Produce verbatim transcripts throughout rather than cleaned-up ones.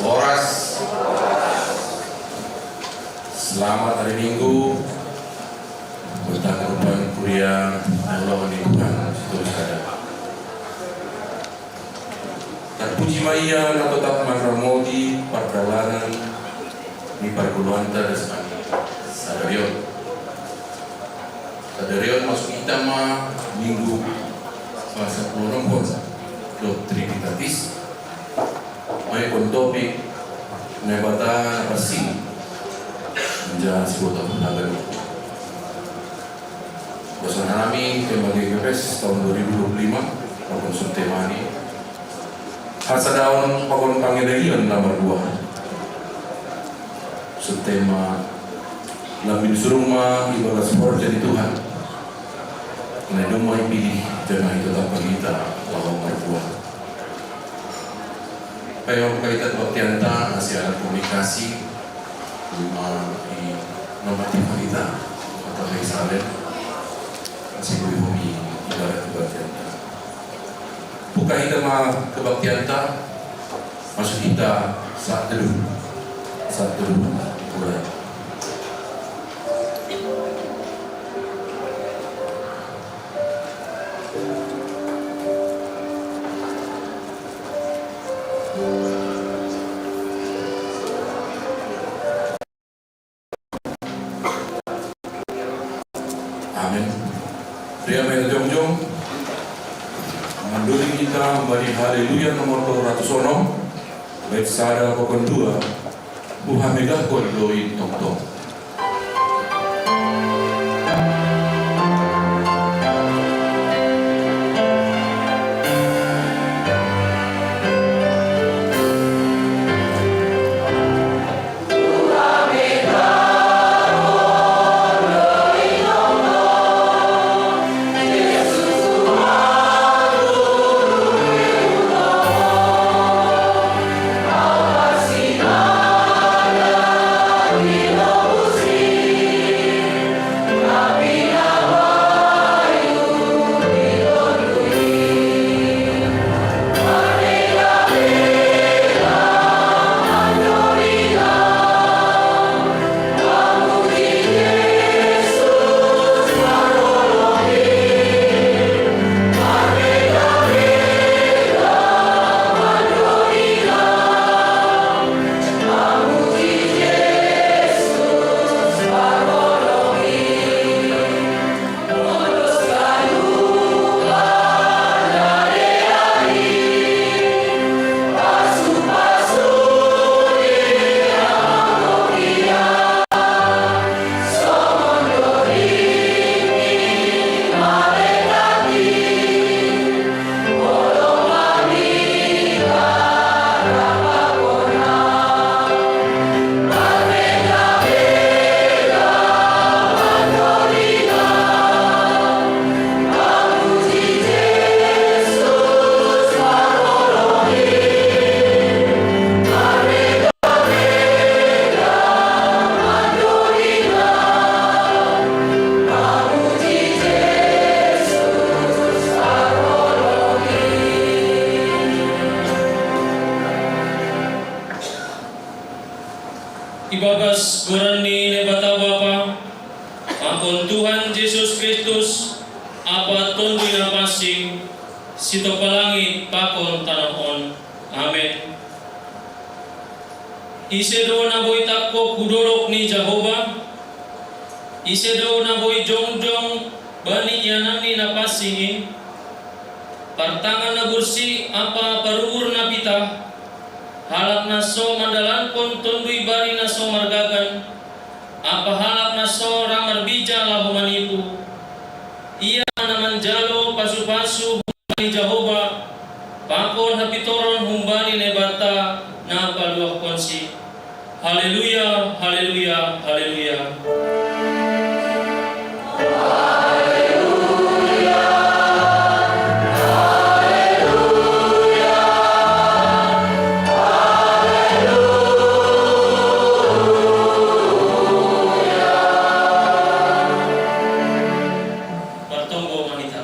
Horas. Selamat hari Minggu. Bertanggung kuria Allah ni Tuhan terus ada. Terpuji ma Ia na totap manramoti pardalanan ni pargulanta dasmani sadarion. Sadarion masuk hita ma minggu pasapuluh nomor do Trinitatis. Mai kon topik Naibata na parsingit. Menjadi sebuah tahun lalu. Bosan nami tema G K P S tahun dua ribu dua puluh lima, tahun subtema ni. Hasadaon pakon pangelegion na marbuah. Subtema lambin surung ma ibagas horja ni Tuhan. Na domma ipilih jana itotap hita laho marbuah. Paima buka hita kebaktianta, asi alat komunikasi, lima i nomor tiga hita, atau hai salen, asi bui bumi ibarat kebaktianta. Buka hita ma kebaktianta, masuk hita saat teduh, saat teduh, mulai. Amen. Ria mai jongjong. Manduli hita mari Haleluya nomor dua ratus onom. Bait sada pakon dua. Huhamegahkon do i tongtong. Ibagas goran ni Naibata Bapa, pakon Tuhan Jesus Kristus, Amanta Tonduy Napansing, sitopa langit pakon tanoh on. Amen. Ise do na boi tangkog hu dolok ni Jahowa? Ise do na boi jongjong bani iananNi na pansing i? Partangan na bursi ampa paruhur na pitah, halak na so mandalankon tonduy bani na so margagan, ampa halak na so ra marbija laho manipu. Ia ma na manjalo pasupasu humbani Jahowa, pakon hapitoron humbani Naibata na paluahkonsi. Haleluya, haleluya, haleluya. Martonggo ma hita.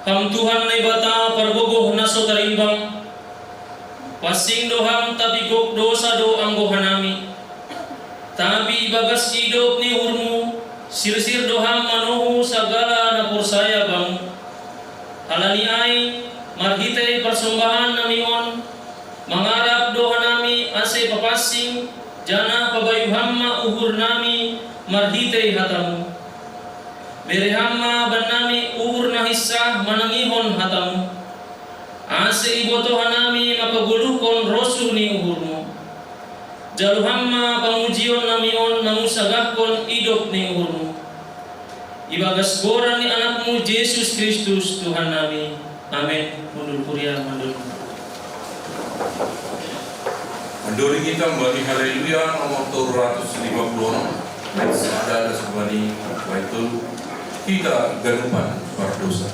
Ham Tuhan Naibata pargogoh na so tarimbang, pansing do Ham tapi gok dosa do anggo hanami. Tapi ibagas idop ni uhurmu, sirsir do Ham manohu sagala na porsaya Bamu. Halani ai, marhitei parsombahan nami on, mangarap do hanami ase papansing, janah pabayu Ham ma uhur nami marhitei hataMu. Bere Ham ma bannami uhur na hinsah manangihon hataMu, ase ibotoh hanami mangkagoluhkon rosuh ni uhurMu. Jalo Ham ma pamujion nami on mangunsagahkon idop ni uhurMu. Ibagas goran ni AnakMu Jesus Kristus Tuhan nami. Amen. Hundul kuria mandul. Mandul kita mambani Haleluya nomor tolu ratus lima puluh enam. Sada das mambani bait tolu. Hita ganupan pardosa.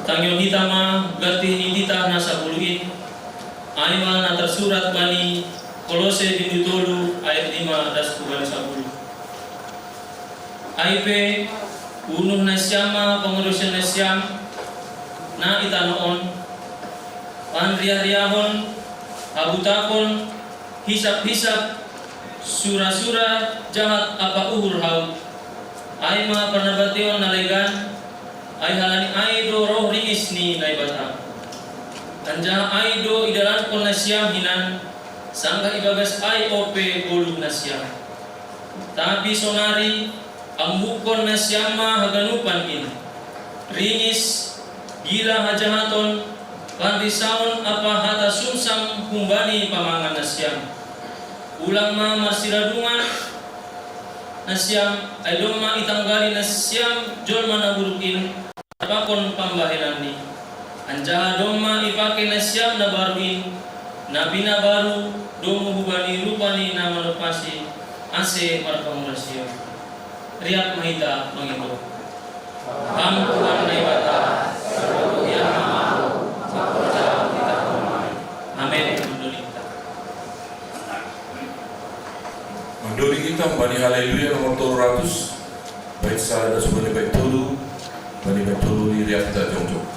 Tangion hita ma gantih ni titah na sapuluh in, ai ma na tarsurat bani Kolose bindu tolu ayat lima das tu bani sapuluh. Ai pe, unuh nasiam ma pangadosion nasiam na i tanoh on, panriah-riahon, habutapon, hisap-hisap, sura-sura jahat ampa uhur haut, ai ma parnabateion na legan, ai halani ai do roh ringis ni Naibata. Anjaha ai do idalankon nasiam hinan, sanggah ibagas ai ope goluh nasiam. Tapi sonari, ambukkon nasiam ma haganupan in: ringis, gila, hajahaton, panrisaon ampa hata sumsang humbani pamangan nasiam. Ulang ma marsiradungan nasiam, ai domma itanggali nasiam jolma na buruk in, pakon pambahenanni. Anjaha domma ipake nasiam na baru in, na pinabaru domu hubani rupa ni na manompasi, ase marpangurasion. Riap ma hita mangindo. Ham Tuhan Naibata, saluhutna ma ahu, mangkorjahon hita. Amen. Manduli hita. Manduli hita mambani Haleluya nomor tolu ratus. Bait sada das mambani bait tolu, mambani bait tolu ni riap hita jongjong.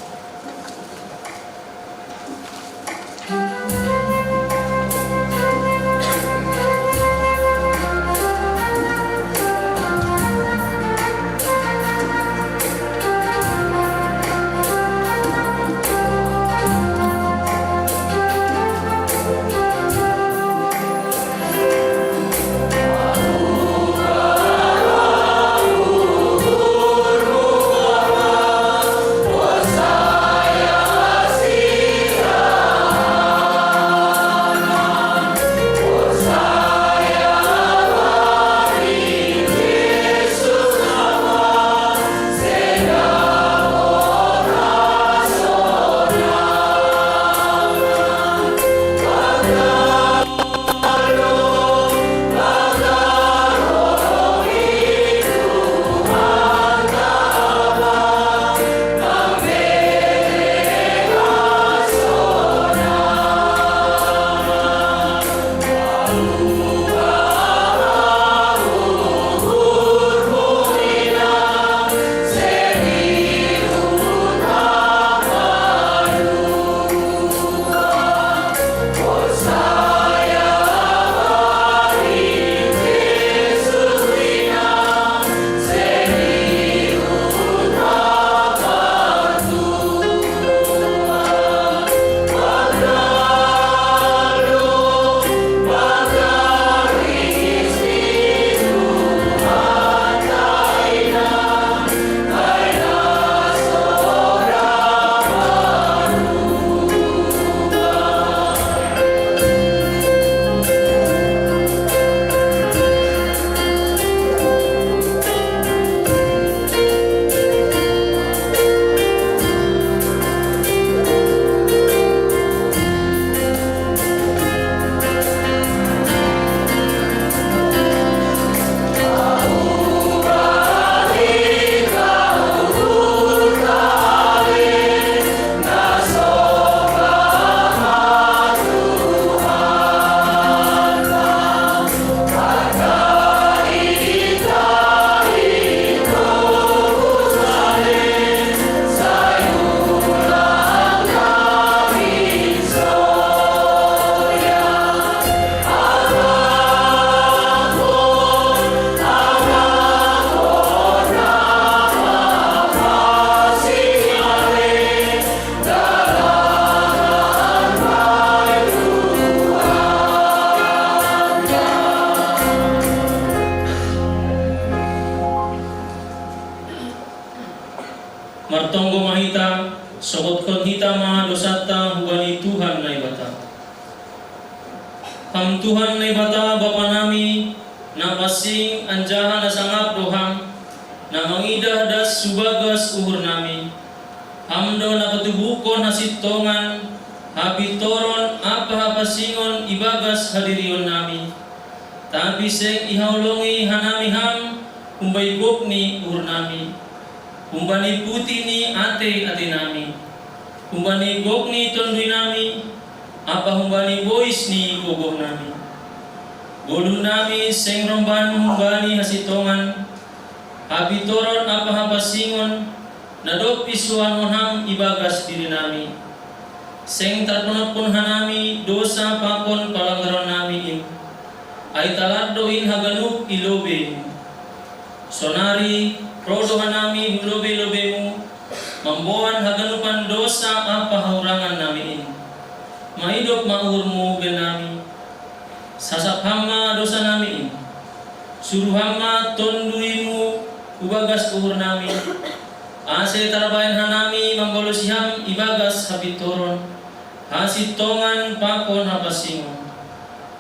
Ham Tuhan Naibata Bapa nami, na pansing anjaha na sangap do Ham, na mangidah das hubagas uhur nami. Ham do na patubuhkon hasintongan, hapintoron ampa hapansingon ibagas hadirion nami. Tapi seng ihaholongi hanami Ham humbani gok ni uhur nami, humbani puti ni atei-atei nami, humbani gok ni tonduy nami, ampa humbani bois ni gogoh nami. Goluh nami seng romban humbani hasintongan, hapintoron ampa hapansingon, na dob isuanhon Ham ibagas diri nami. Seng tarponophon hanami dosa pakon palanggaron nami in, ai talar do in haganup i lobei-Mu. Sonari, ro do hanami hu lobei-lobei-Mu, mamboan haganupan dosa ampa hahurangan nami in. Maidop ma uhur-Mu bennami. Sasap Ham ma dosa nami in. Suruh Ham ma tonduy-Mu hubagas uhur nami, ase tarbahen hanami mambalosi Ham ibagas hapintoron, hasintongan pakon hapansingon.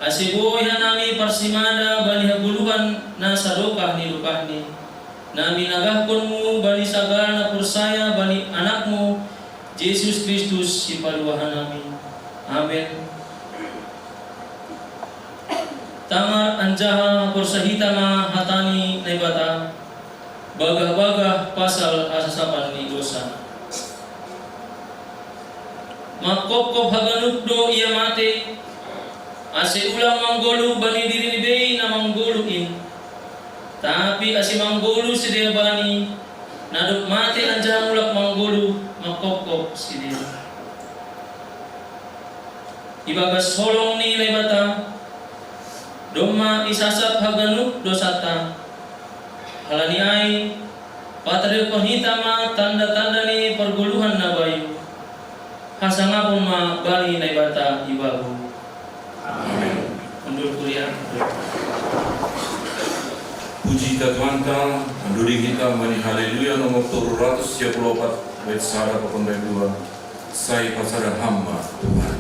Ase boi hanami parsimada bani hagoluhan na sadokah ni dokahni, na minagahkon-Mu bani sagala na porsaya bani Anak-Mu, Jesus Kristus Sipaluah nami. Amen. Tangar anjaha porsaya hita ma hata ni Naibata, bagah-bagah pasal hasasapan ni dosa. Mangkopkop haganup do ia matei, ase ulang manggoluh bani dirini bei na manggoluh in, tapi ase manggoluh sidea bani, na dob matei anjaha mulak manggoluh mangkopkop sidea. Ibagas holong ni Naibata, domma isasap haganup dosanta. Halani ai, patadingkon hita ma tanda-tanda ni pargoluhan na bayu. Hasangapon ma bani Naibata ibabo. Amen. Mundur kuria. Puji hita Tuhanta, manduri hita mani Haleluya nomor tolu ratus sia puluh opat, bait sada pakon bait dua. Sai pasada Ham ma Tuhan.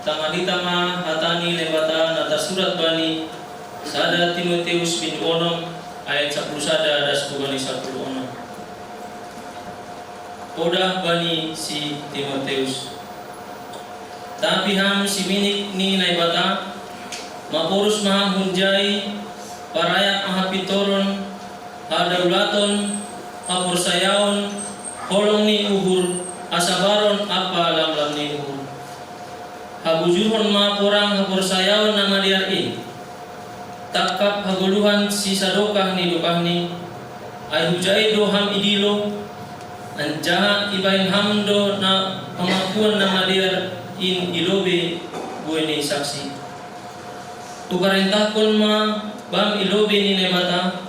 Tangar hita ma hata ni Naibata na tarsurat bani sada Timoteus bindu onom ayat sapuluh sada das tu bani sapuluh onom. Podah bani si Timoteus. Tapi ham siminik ni Naibata, maporus ma ham hunjai, parayat ma hapintoron, hadaulaton, haporsayaon, holong ni uhur, hasabaron ampa lamlam ni uhur. Habujurhon ma porang haporsayaon na madear in. Tangkap hagoluhan sisadokah ni dokahni, Ai hujai do ham idilo, anjaha ibahen ham do na pangakuan na madear in i lobei buei ni saksi. Huparentahkon ma bam i lobei ni Naibata,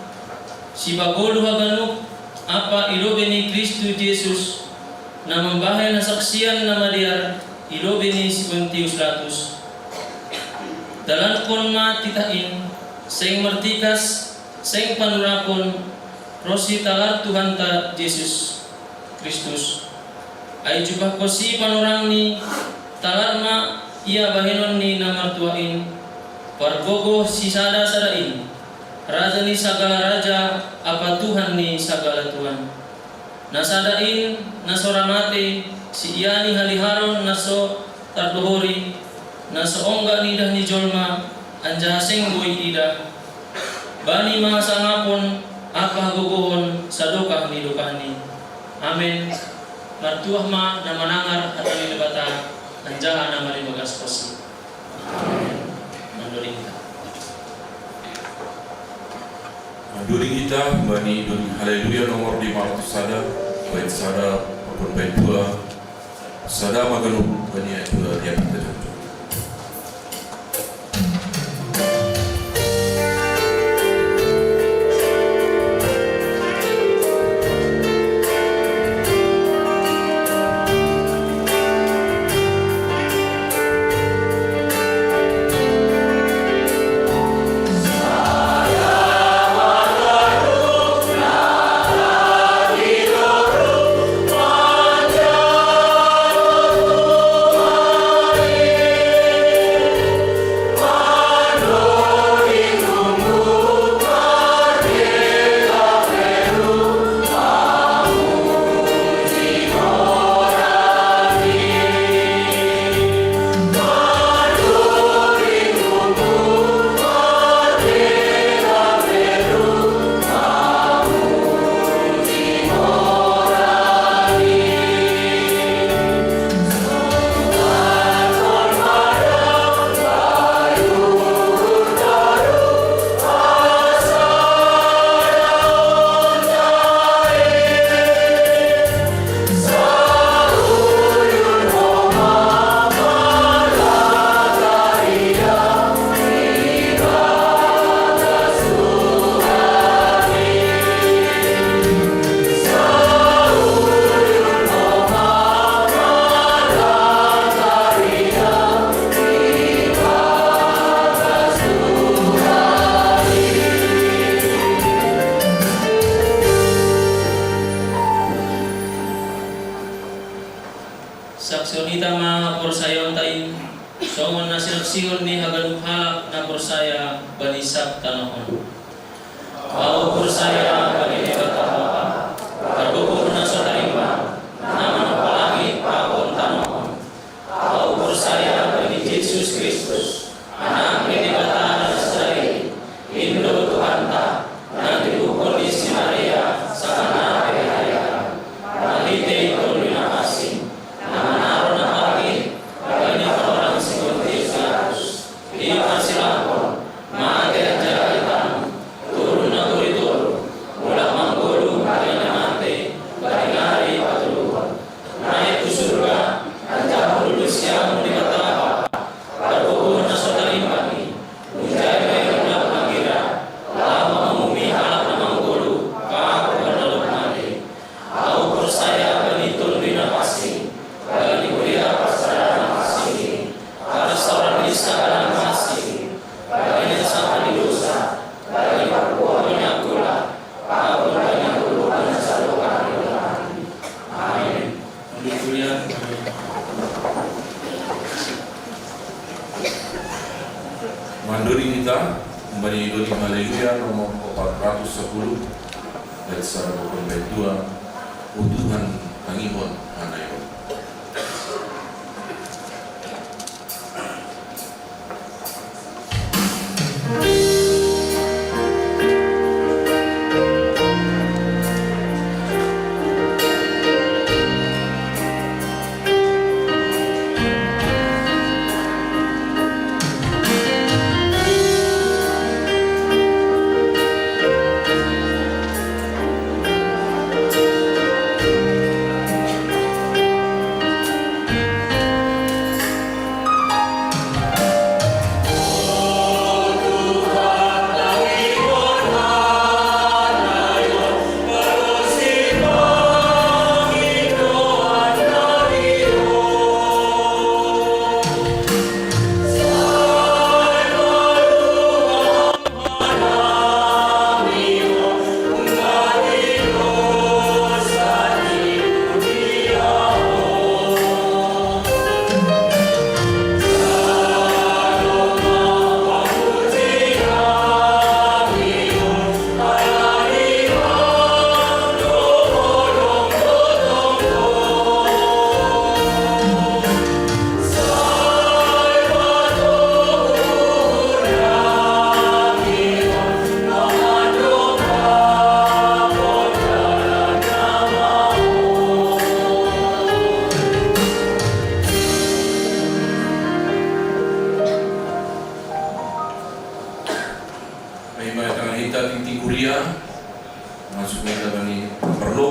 sipagoluh haganup, ampa i lobei ni Kristus Jesus, na mambahen hasaksian na madear i lobei ni si Pontius Pilatus. Dalankon ma titah in, seng martikas, seng panurapon, ronsi talar Tuhanta Jesus Kristus. Ai jubahkonsi panorangni, talar ma ia bahenon ni na martua in, pargogoh sisada-sada in, Raja ni sagala raja ampa Tuhan ni sagala Tuhan. Na sada in, na so ra matei, siiani haliharon na so tardohori, na so ongga nidah ni jolma, anjaha seng boi iidah. Bani ma hasangapon, ampa hagogohon, sadokah ni dokahni. Amen. Martuah ma na manangar hata ni Naibata, anjaha na maribagashonsi. Amen. Mandoding hita. Mandoding hita, bani doding Haleluya nomor lima ratus sada, bait sada, pakon bait dua, sada ma ganup bani ayat dua, tiap hita jangkau. Saksihon hita ma haporsayaonta in, songon na sinaksihon ni haganup halak na porsaya bani sab tanoh on. Ahu porsaya bani Naibata Bapa, pargogoh na so tarimbang, na manompa langit pakon tanoh on. Ahu porsaya bani Jesus Kristus, Anak ni Naibata na so sada i, in do Tuhanta, na tinubuhkon ni si Maria, sangap na pe hariaran, marhitei Tonduy Napansing, na manaron na marangit, bani panorang si Pontius Pilatus, diparsilangkon, matei anjaha ditanu, turun nagori toruh, mulak manggoluh bani na matei, bani na patoluhon. Naik tu surga, anjaha hundul tu siamun ni Naibata Bapa, pargogoh na so tarimbang i, hunjai ma i mulak manggira, laho mangumumi halak na manggoluh, pakon na dob matei. Ahu porsaya bani Tonduy Napansing, bani kuria parsadaan na pansing i, parsaoran ni sagala na pansing i, bani na sangap ni dosa, bani parpuhoon ni angkula, pakon bani hangoluan na sadokah ni dokahni. Amen. Mandoding hita, mambani doding Haleluya nomor opat ratus sapuluh, bait sada pakon bait dua, O Tuhan, tangihon hanaion.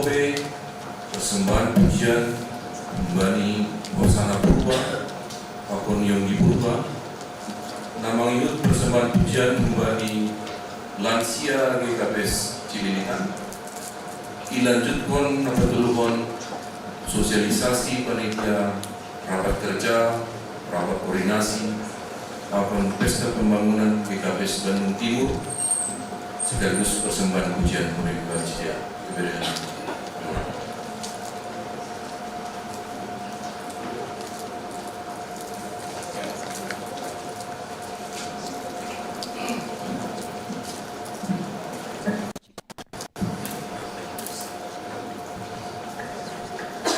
Persembahan pujian humbani Hosana Purba, pakon Yonggi Purba, na mangihut persembahan pujian humbani lansia G K P S Cililitan, ilanjutkon na patoluhon sosialisasi panitia rapat kerja, rapat koordinasi, pakon pesta pembangunan G K P S Bandung Timur, sekaligus persembahan pujian humbani Bapa Jaya. Keberadaan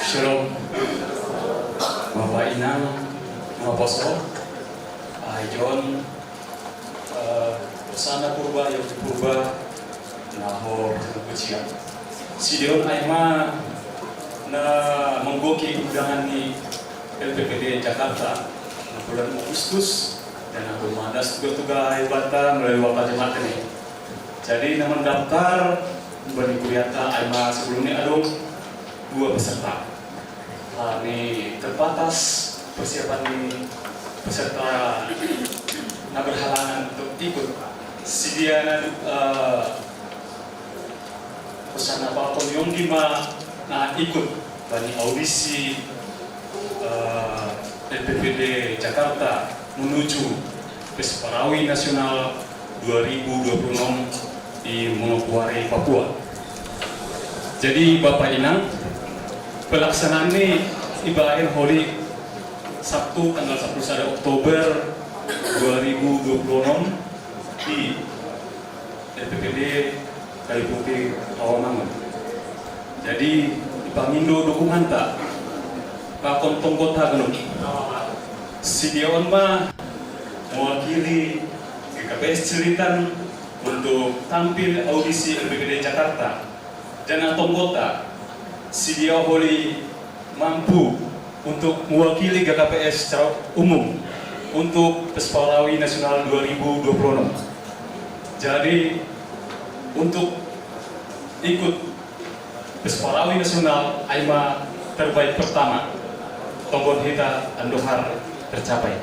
Shalom. Bapa inang, Bapa so, ai John, eh, Hosana Purba, Yonggi Purba, na ho kucian. Sidea on ai ma na manggohi undangan ni L P P D Jakarta, na bulan Agustus, dan aku madas tuga-tuga ai banta melalui Bapa Jemaat ni. Jadi na mandaftar humbani kuriata ai ma sebelum ni adong dua peserta. Ah, ni terbatas persiapan ni peserta na berhalangan untuk ikut. Sidea na, eh, Hosana Purba, Yonggi ma na ikut bani audisi, eh, L P P D Jakarta menuju Pesparawi Nasional dua ribu dua puluh enam di Manokwari, Papua. Jadi Bapa inang, pelaksanaan ni ibaen holi Sabtu tanggal sapuluh sada Oktober dua ribu dua puluh enam di L P P D Kayu Putih Rawamangun. Jadi, ipangindo dukunganta, pakon tonggota genu. Sidea on ma mewakili G K P S Cililitan untuk tampil audisi L P P D Jakarta. Janah tonggota, sidea holi mampu untuk mewakili G K P S secara umum untuk Pesparawi Nasional dua ribu dua puluh enam. Jadi, untuk ikut Pesparawi Nasional ai ma terbaik pertama. Tonggon hita andohar tercapai.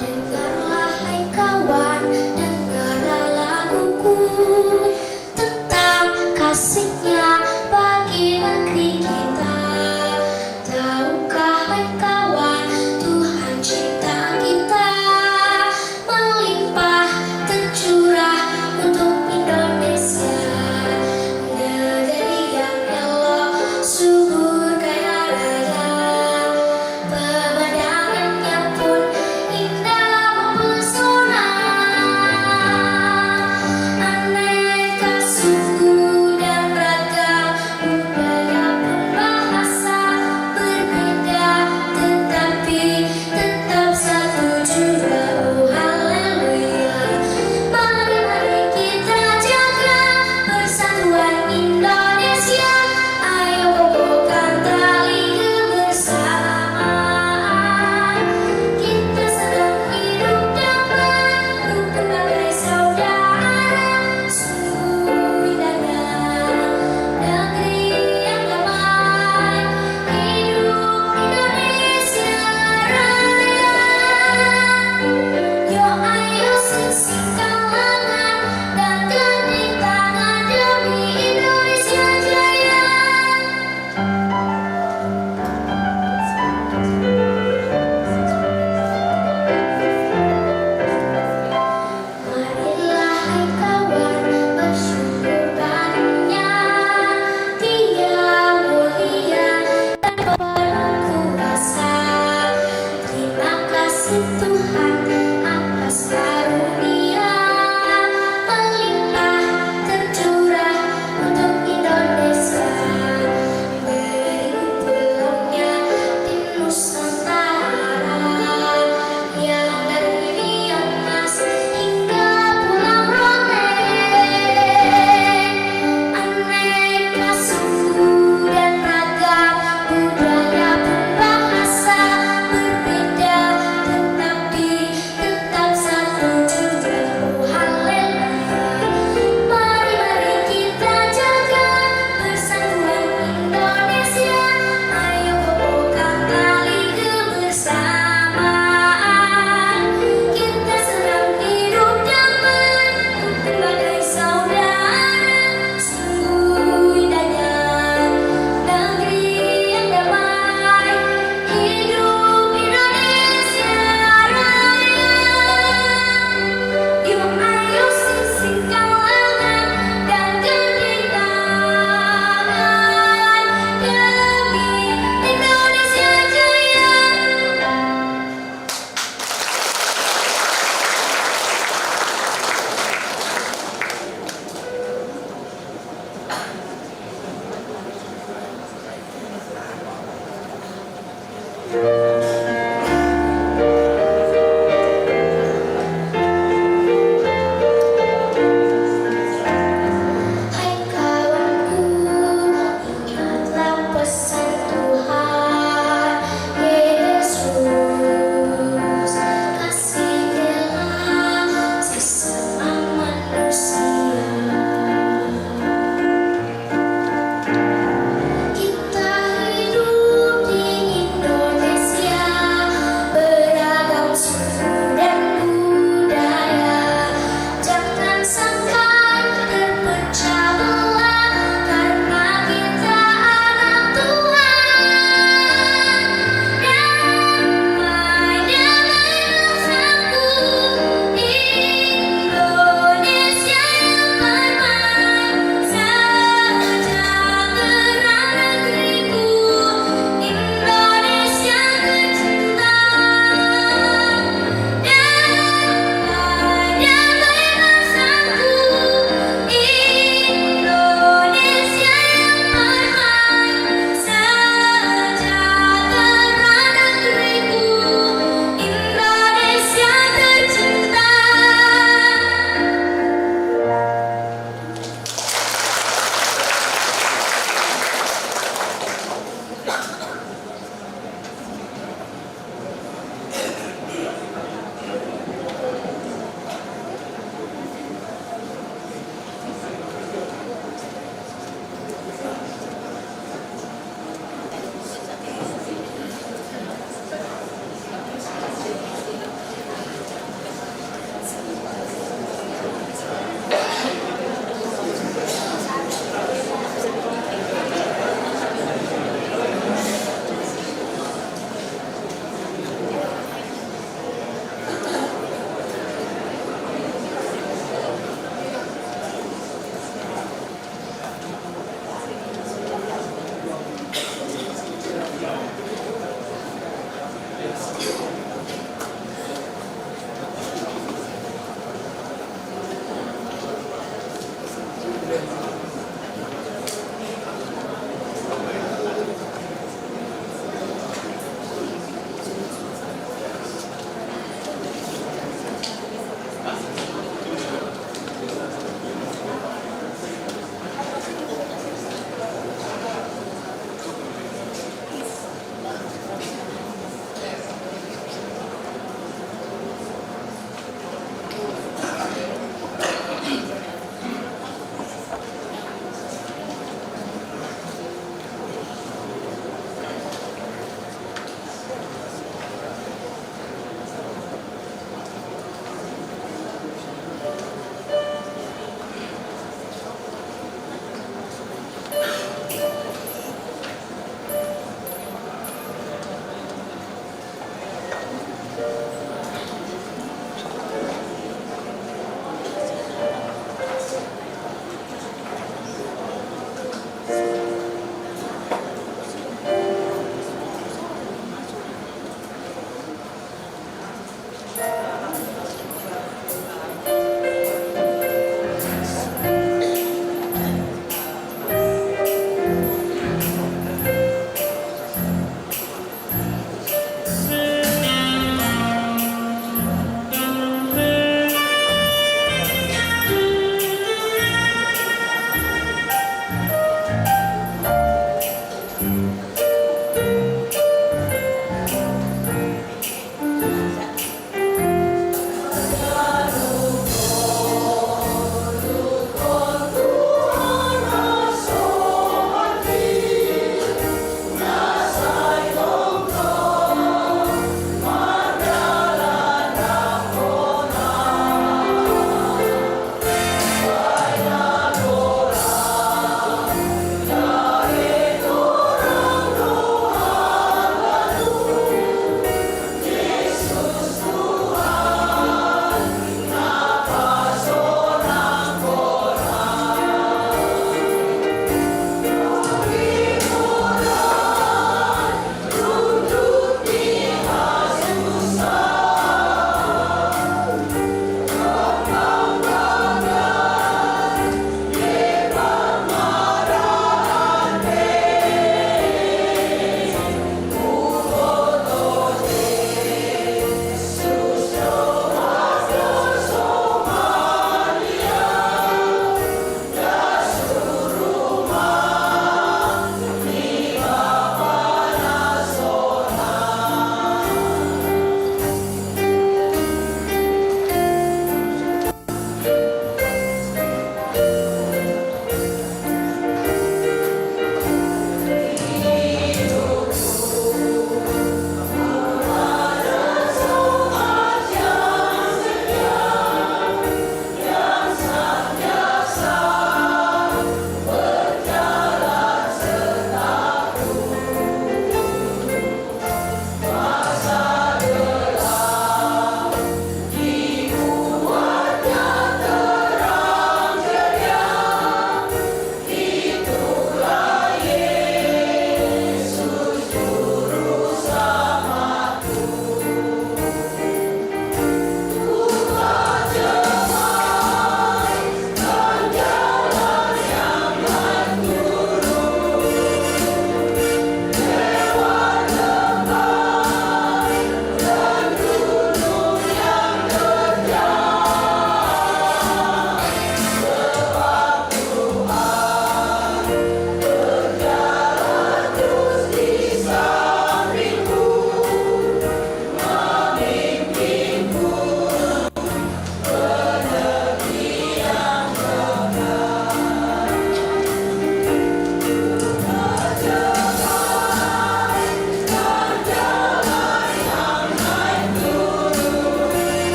Dengarlah, hai kawan, dengarlah laguku.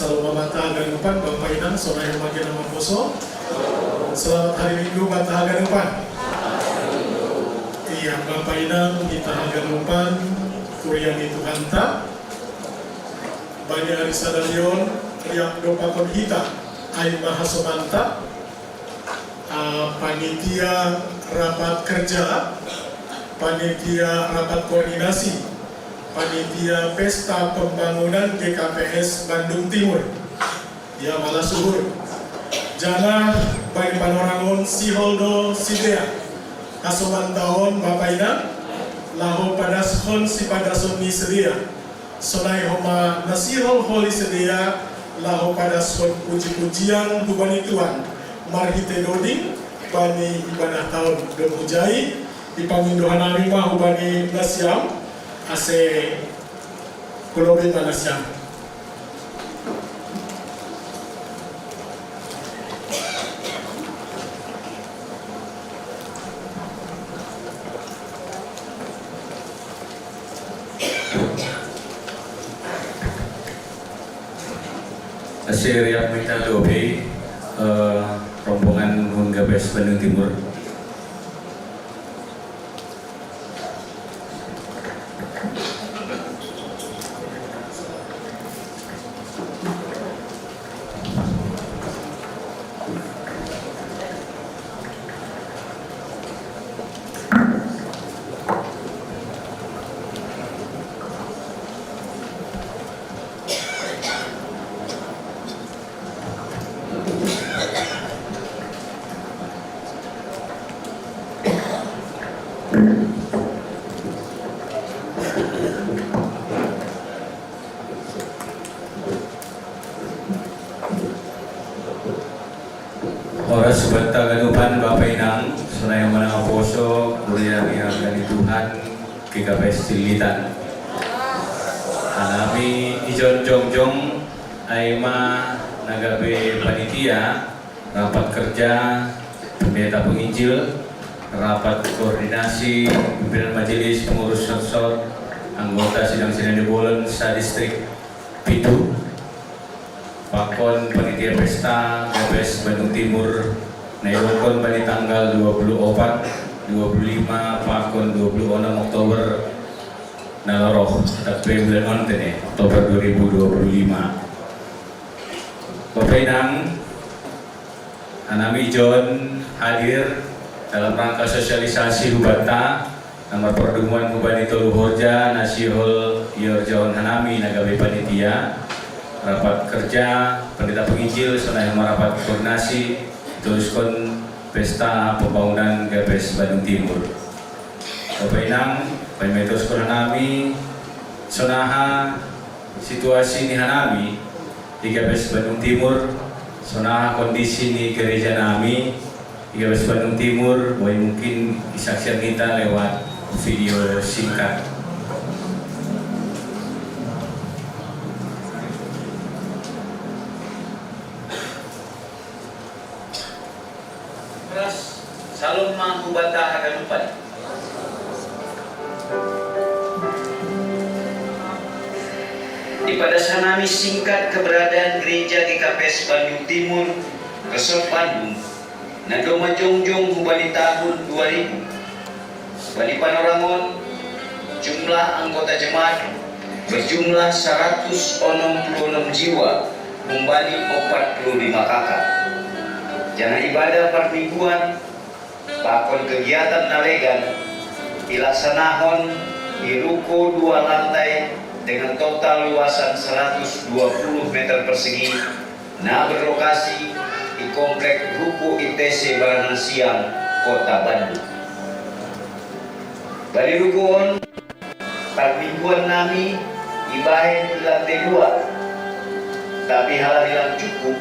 Shalom Bapa haganupan, Bapa Inang, sonai homa gena maposo. Selamat hari Minggu Bapa haganupan. Iya, Bapa Inang, kita haganupan, kuria ni Tuhanta. Bani ari sadarion, riak do pakon hita, ai ma hasomanta, ah, panitia rapat kerja, panitia rapat koordinasi, panitia pesta pembangunan G K P S Bandung Timur. Ya, malah suhur. Jana bani panorangon sihol do sidea. Hasomantaon Bapa Inang, laho padaskon sipadason ni sidea. Sonai homa na sihol holi sidea, laho padaskon puji-pujian hubani Tuhan. Marhite doding, bani ibadah taon. Dob hujai, ipangindo hanami ma hubani nasiam, ase kulobi ma nasiam. Ase riak mita dope, eh, rombongan hun Gabes Bandung Timur. Horas banta haganupan Bapa Inang, sonai homa na maposo, kuria ni Tuhan, G K P S Cililitan. Hanami ijon jongjong, ai ma na gabe panitia, rapat kerja, pendeta penginjil, rapat koordinasi, pimpinan majelis, pengurus sotsot, anggota sidang sinode bolon sa-distrik pitu, pakon panitia pesta Gabes Bandung Timur, na idokkon bani tanggal dua puluh opat, dua puluh lima, pakon dua puluh enam Oktober na lorong, tapi bulan on tene, Oktober dua ribu dua puluh lima. Bapa Inang, hanami ijon hadir dalam rangka sosialisasi hubanta, na marpardomuan hubani tolu horja na sihol iorjahon hanami na gabe panitia, rapat kerja, pendeta penginjil, sonai homa rapat koordinasi, diteruskon pesta pembangunan Gabes Bandung Timur. Bapa Inang, bani diteruskon hanami, sonaha situasi ni hanami, di Gabes Bandung Timur, sonaha kondisi ni gereja nami, di Gabes Bandung Timur, boi mungkin disaksian kita lewat video singkat. Horas, shalom ma hubanta haganupan. Di padas hanami singkat keberadaan gereja G K P S Bandung Timur, Resort Bandung, na domma jongjong hubani tahun dua ribu. Bani panorangon, jumlah anggota jemaat berjumlah saratus onom puluh onom jiwa, humbani opat puluh lima K K. Jana ibadah parmingguan, pakon kegiatan na legan, ilaksanahon di ruko dua lantai dengan total luasan seratus dua puluh meter persegi, na berlokasi di Komplek Ruko I T C Baranang Siang, Kota Bandung. Bani ruko on, parmingguan nami ibahen di lantai dua, tapi halani lang cukup,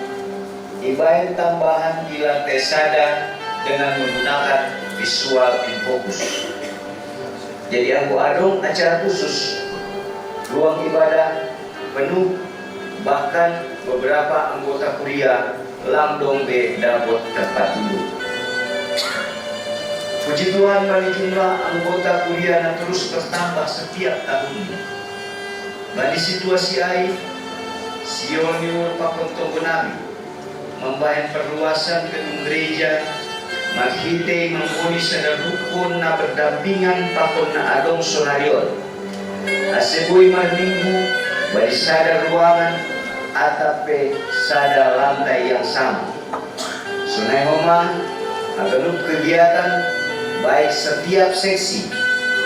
ibahen tambahan di lantai sada dengan menggunakan visual infocus. Jadi anggo adong acara khusus, ruang ibadah penuh, bahkan beberapa anggota kuria lang dong be dapot tempat duduk. Puji Tuhan, bani jumlah anggota kuria na terus bertambah setiap tahunnya. Bani situasi ai, Sioniur pakon tonggo nami, mambahen perluasan gedung gereja, marhitei mamboli sada rukun na berdampingan pakon na adong sonari on. Ase boi marminggu bani sada ruangan atap pe sada lantai yang sama. Sonai homa, haganup kegiatan, baik setiap seksi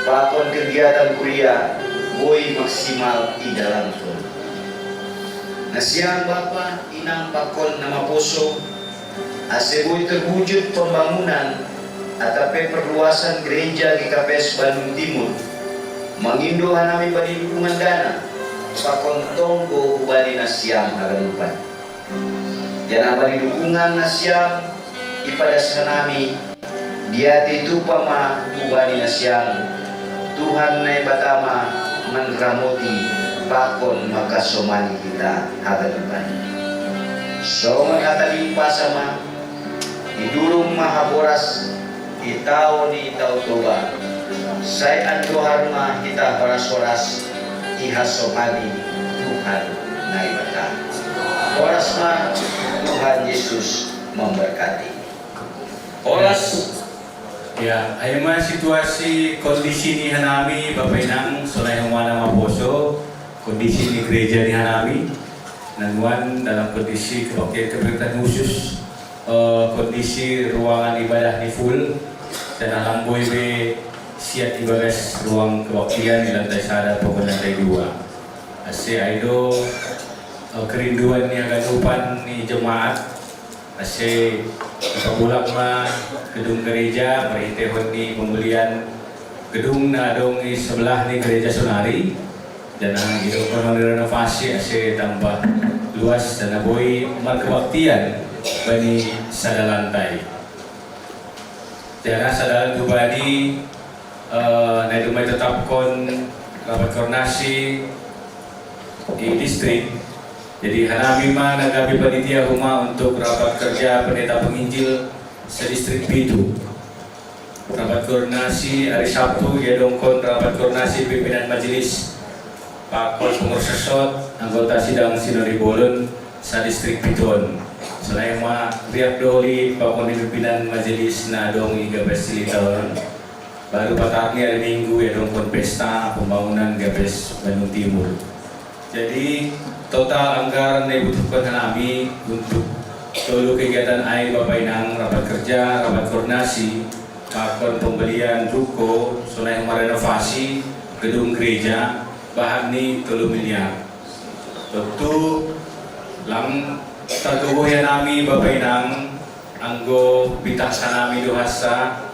pakon kegiatan kuliah, boi maksimal idalanhon. Nasiam bapa, inang pakon na maposo, ase boi terwujud pembangunan atap pe perluasan gereja G K P S Bandung Timur, mangindo hanami bani dukungan dana pakon tonggo hubani nasiam haganupan. Janah bani dukungan nasiam ipadas hanami, diatei tupa ma hubani nasiam, Tuhan Naibata ma manramoti pakon mangkasomani hita haganupan. Songon hata ni umpasa ma, idurung ma haboras di tao ni Tao Toba, sai andohar ma hita horas-horas ihasomani Tuhan Naibata. Horas ma, Tuhan Yesus memberkati. Horas. Ya, ai ma situasi kondisi ni hanami, Bapa Inang, sonai homa na maposo, kondisi ni gereja ni hanami, na nuan dalam kondisi kebaktian kebaktian khusus, eh, kondisi ruangan ibadah ni full, dan alamboi be siat ibagas ruang kebaktian di lantai sada pakon lantai dua. Ase ai do, eh, kerinduan ni haganupan ni jemaat, ase ipabulak ma gedung gereja marhiteihon ni pembelian gedung na adong di sebelah ni gereja sonari, dan anggo direnovasi ase tambah luas dan boi markebaktian bani sada lantai. Janah sada lantai bani, eh, na dumai tetapkon rapat koordinasi di distrik. Jadi hanami ma na gabe panitia homa untuk rapat kerja pendeta penginjil sedistrik pitu. Rapat koordinasi hari Sabtu iadongkon rapat koordinasi pimpinan majelis pakon pengurus resort, anggota sidang sinodi bolon sadistrik pitu on. Sonai ma riap doli pakon pimpinan majelis na adong i Gabes Silitaon. Baru patarni hari Minggu iadongkon pesta pembangunan Gabes Bandung Timur. Jadi total anggaran na ibutuhkon hanami untuk tolu kegiatan ai, Bapa Inang, rapat kerja, rapat koordinasi, pakon pembelian ruko, sonai ma renovasi gedung gereja, bahat ni tolu miliar. Tontu lang targogoh hanami, Bapa Inang, anggo pitah hanami do hansa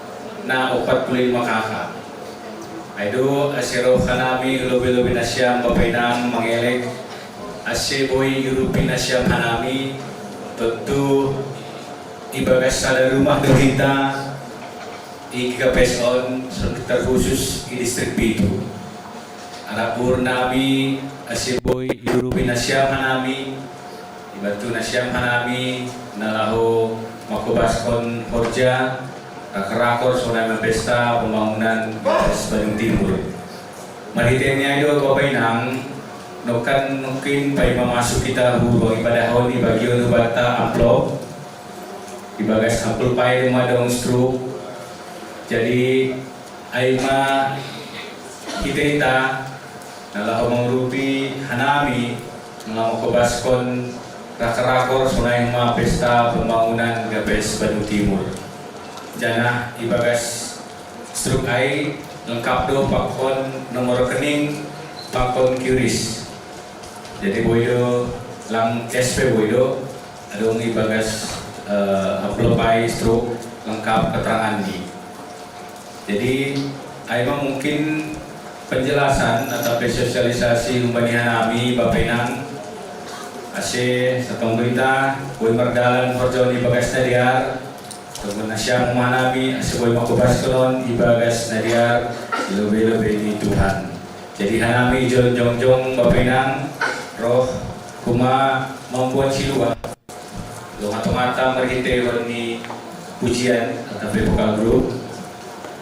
na ompat puluh lima K K. Ai do ase roh hanami lobei-lobei nasiam, Bapa Inang, mangelek ase boi iurupi nasiam hanami, tontu ibagas sada rumah do hita i G K P S on, terkhusus i distrik pitu. Arap uhur nami ase boi iurupi nasiam hanami, ibantu nasiam hanami na laho mangkobaskon horja rakor-rakor sonai ma pesta pembangunan Gabes Bandung Timur. Marhitei ni ai do, Bapa Inang, nongkan mungkin paima masuk hita hu ruang ibadah on, ibagihon hubanta amplop, ibagas amplop ai do ma adong struk. Jadi ai ma hita-hita na laho mangurupi hanami, na laho mangkobaskon rakor-rakor sonai ma pesta pembangunan Gabes Bandung Timur. Janah ibagas struk ai lengkap do pakon nomor rekening pakon QRIS. Jadi boi do, lang cash pe boi do, adong ibagas, eh, amplop ai struk lengkap keterangan ni. Jadi ai ma mungkin penjelasan atap pe sosialisasi humbani hanami, Bapa Inang, ase satonggo hita boi mardalan horja on ibagas na dear. Tonggo nasiam ma hanami ase boi mangkobaskon on ibagas na dear, lobei-lobei ni Tuhan. Jadi hanami jongjong, Bapa Inang, roh homa mamboan siluah tongah-tongahta marhiteihon ni pujian atap pe vokal grup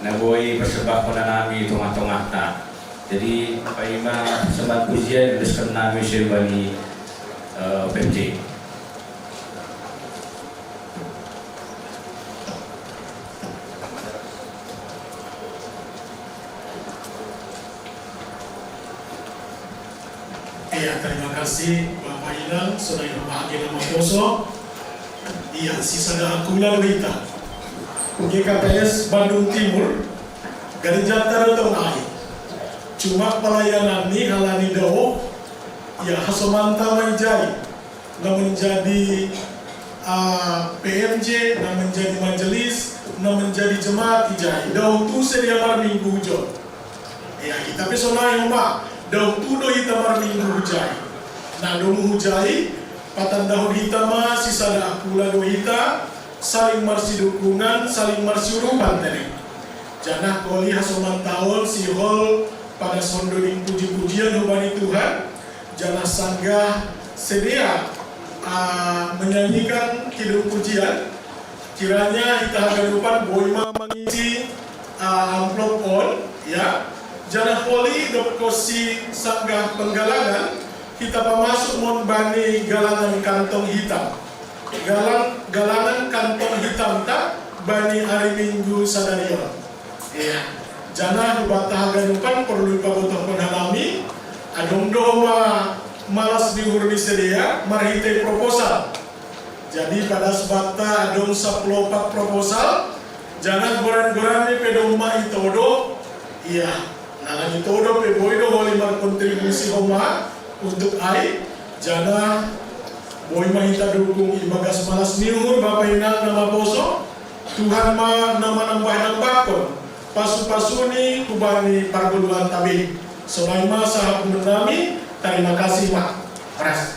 na boi persembahkon hanami tongah-tongahta. Jadi paima persembahan pujian, iuduskon hanami use bani eh, P M J. Iya, terima kasih Bapak Inang, sonai ma bahagia na maposo. Iya, sisada akula do hita. G K P S Bandung Timur, garejata do tong ai. Cuma pelayanan ni halani dao, iya, hasomanta ma ijai. Na menjadi, ah, P M J, na menjadi majelis, na menjadi jemaat ijai. Dao tu sedia marminggu hujai. Iya, hita pe sonai ma, dao tu do hita marminggu hujai. Na domu hujai, patandahon hita ma sisada akula do hita, saling marsidukungan, saling marsiurupan tadi. Janah holi hasomantaon sihol padashon doding puji-pujian hubani Tuhan, janah sanggah sedia, ah, menyanyikan kidung pujian, kiranya hita haganupan boi ma mangisi, ah, amplop on, ya. Janah holi dob konsi sanggah penggalangan, hita pamasuk mon bani galangan kantong hitam. Galang-, galangan kantong hitamta bani ari Minggu sadari on. Iya. Janah hubanta haganupan porlu ipabotohkon hanami, adong do ma malas ni uhur ni sedia marhitei proposal. Jadi padas banta adong sapuluh opat proposal, janah goran-goran ni pe domma itodo. Iya. Nah, na itodo pe boi do holi markontribusi homa untuk ai, janah boi ma hita dukung ibagas malas ni uhur Bapa Inang na maposo. Tuhan ma na manambah-nambahkon pasu-pasuni hubani pargoluanta be. Sonai ma sahat nami, tarima kasih ma. Horas.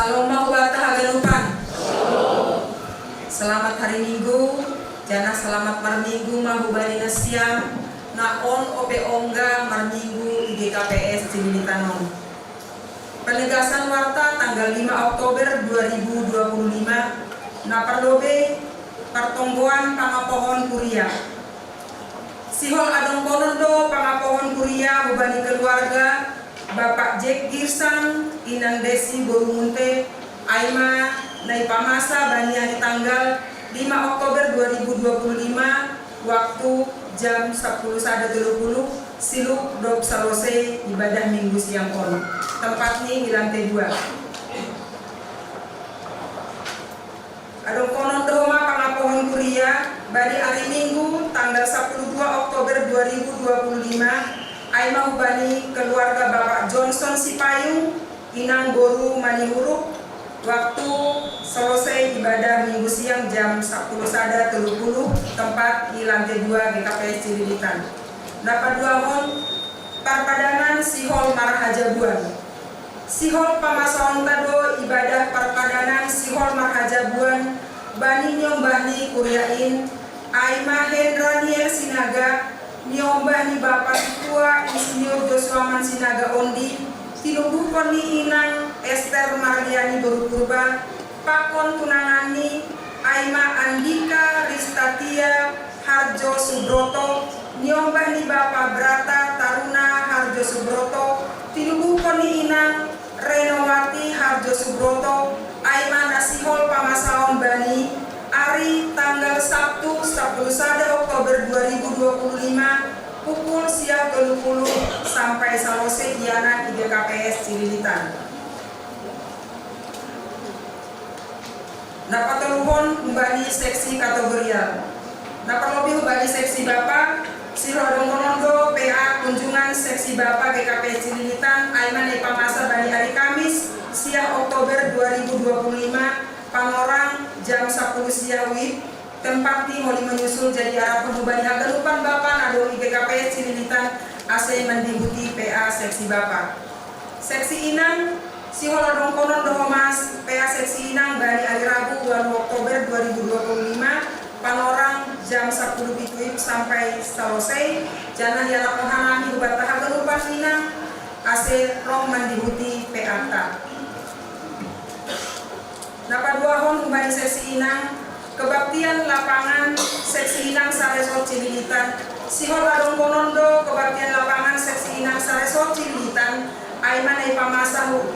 Shalom ma hubata haganupan. Selamat hari Minggu. Janah selamat marminggu ma hubani nasiam na on ope ongga marminggu i G K P S Cililitan on. Penegasan warta tanggal lima Oktober dua ribu dua puluh lima, na parlobei partonggoan pangapohon kuria. Sihol adongkonon do pangapohon kuria hubani keluarga Bapak Jack Girsang, Inang Desi boru Munte, ai ma na ipamasa bani ari tanggal lima Oktober dua ribu dua puluh lima, waktu jam sapuluh sada tolu puluh, siluk dob salosei ibadah Minggu siang on. Tempatni i lantai dua. Adongkonon do homa pangapohon kuria bani ari Minggu tanggal sapuluh dua Oktober dua ribu dua puluh lima, ai ma hubani keluarga Bapak Johnson Sipayung, Inang boru Manihuruk, waktu salosei ibadah Minggu siang jam sapuluh sada tolu puluh, tempat i lantai dua G K P S Cililitan. Na paduahon, parpadanan sihol marhajabuan. Sihol pamasaonta do ibadah parpadanan sihol marhajabuan bani niombah ni kuria in, ai ma Hendra Niel Sinaga, niombah ni Bapa Situa Insinyur Joshua Mansinaga Ondi, tinubuhkon ni Inang Ester Marliani boru Purba, pakon tunanganni, ai ma Andika Ristatia Harjo Subroto, niombah ni Bapa Brata Taruna Harjo Subroto, tinubuhkon ni Inang Renowati Harjo Subroto, ai ma na sihol pamasaon bani, ari tanggal Sabtu sapuluh sada Oktober dua ribu dua puluh lima, pukul siah tolu puluh sampai salosei ianan i G K P S Cililitan. Na patoluhon humbani seksi kategorial. Na parlobei humbani seksi Bapa, sihol adongkonon do P A kunjungan seksi Bapa G K P S Cililitan, ai ma na ipamasa bani ari Kamis, siah Oktober dua ribu dua puluh lima, panorang jam sapuluh siang wib, tempatni molo menyusul jadi arapan hubani haganupan Bapa na adong i G K P S Cililitan, ase mandihuti P A seksi Bapa. Seksi Inang, sihol adongkonon do homa P A seksi Inang bani ari Rabu walu Oktober dua ribu dua puluh lima, panorang jam sapuluh pitu wib sampai salosei, janah iarapkon hanami hubanta haganupan Inang, ase ro mandihuti P A-ta. Na paduahon humbani seksi Inang, kebaktian lapangan seksi Inang saresort Cililitan. Sihol adongkonon do kebaktian lapangan seksi Inang saresort Cililitan, ai ma na ipamasa hu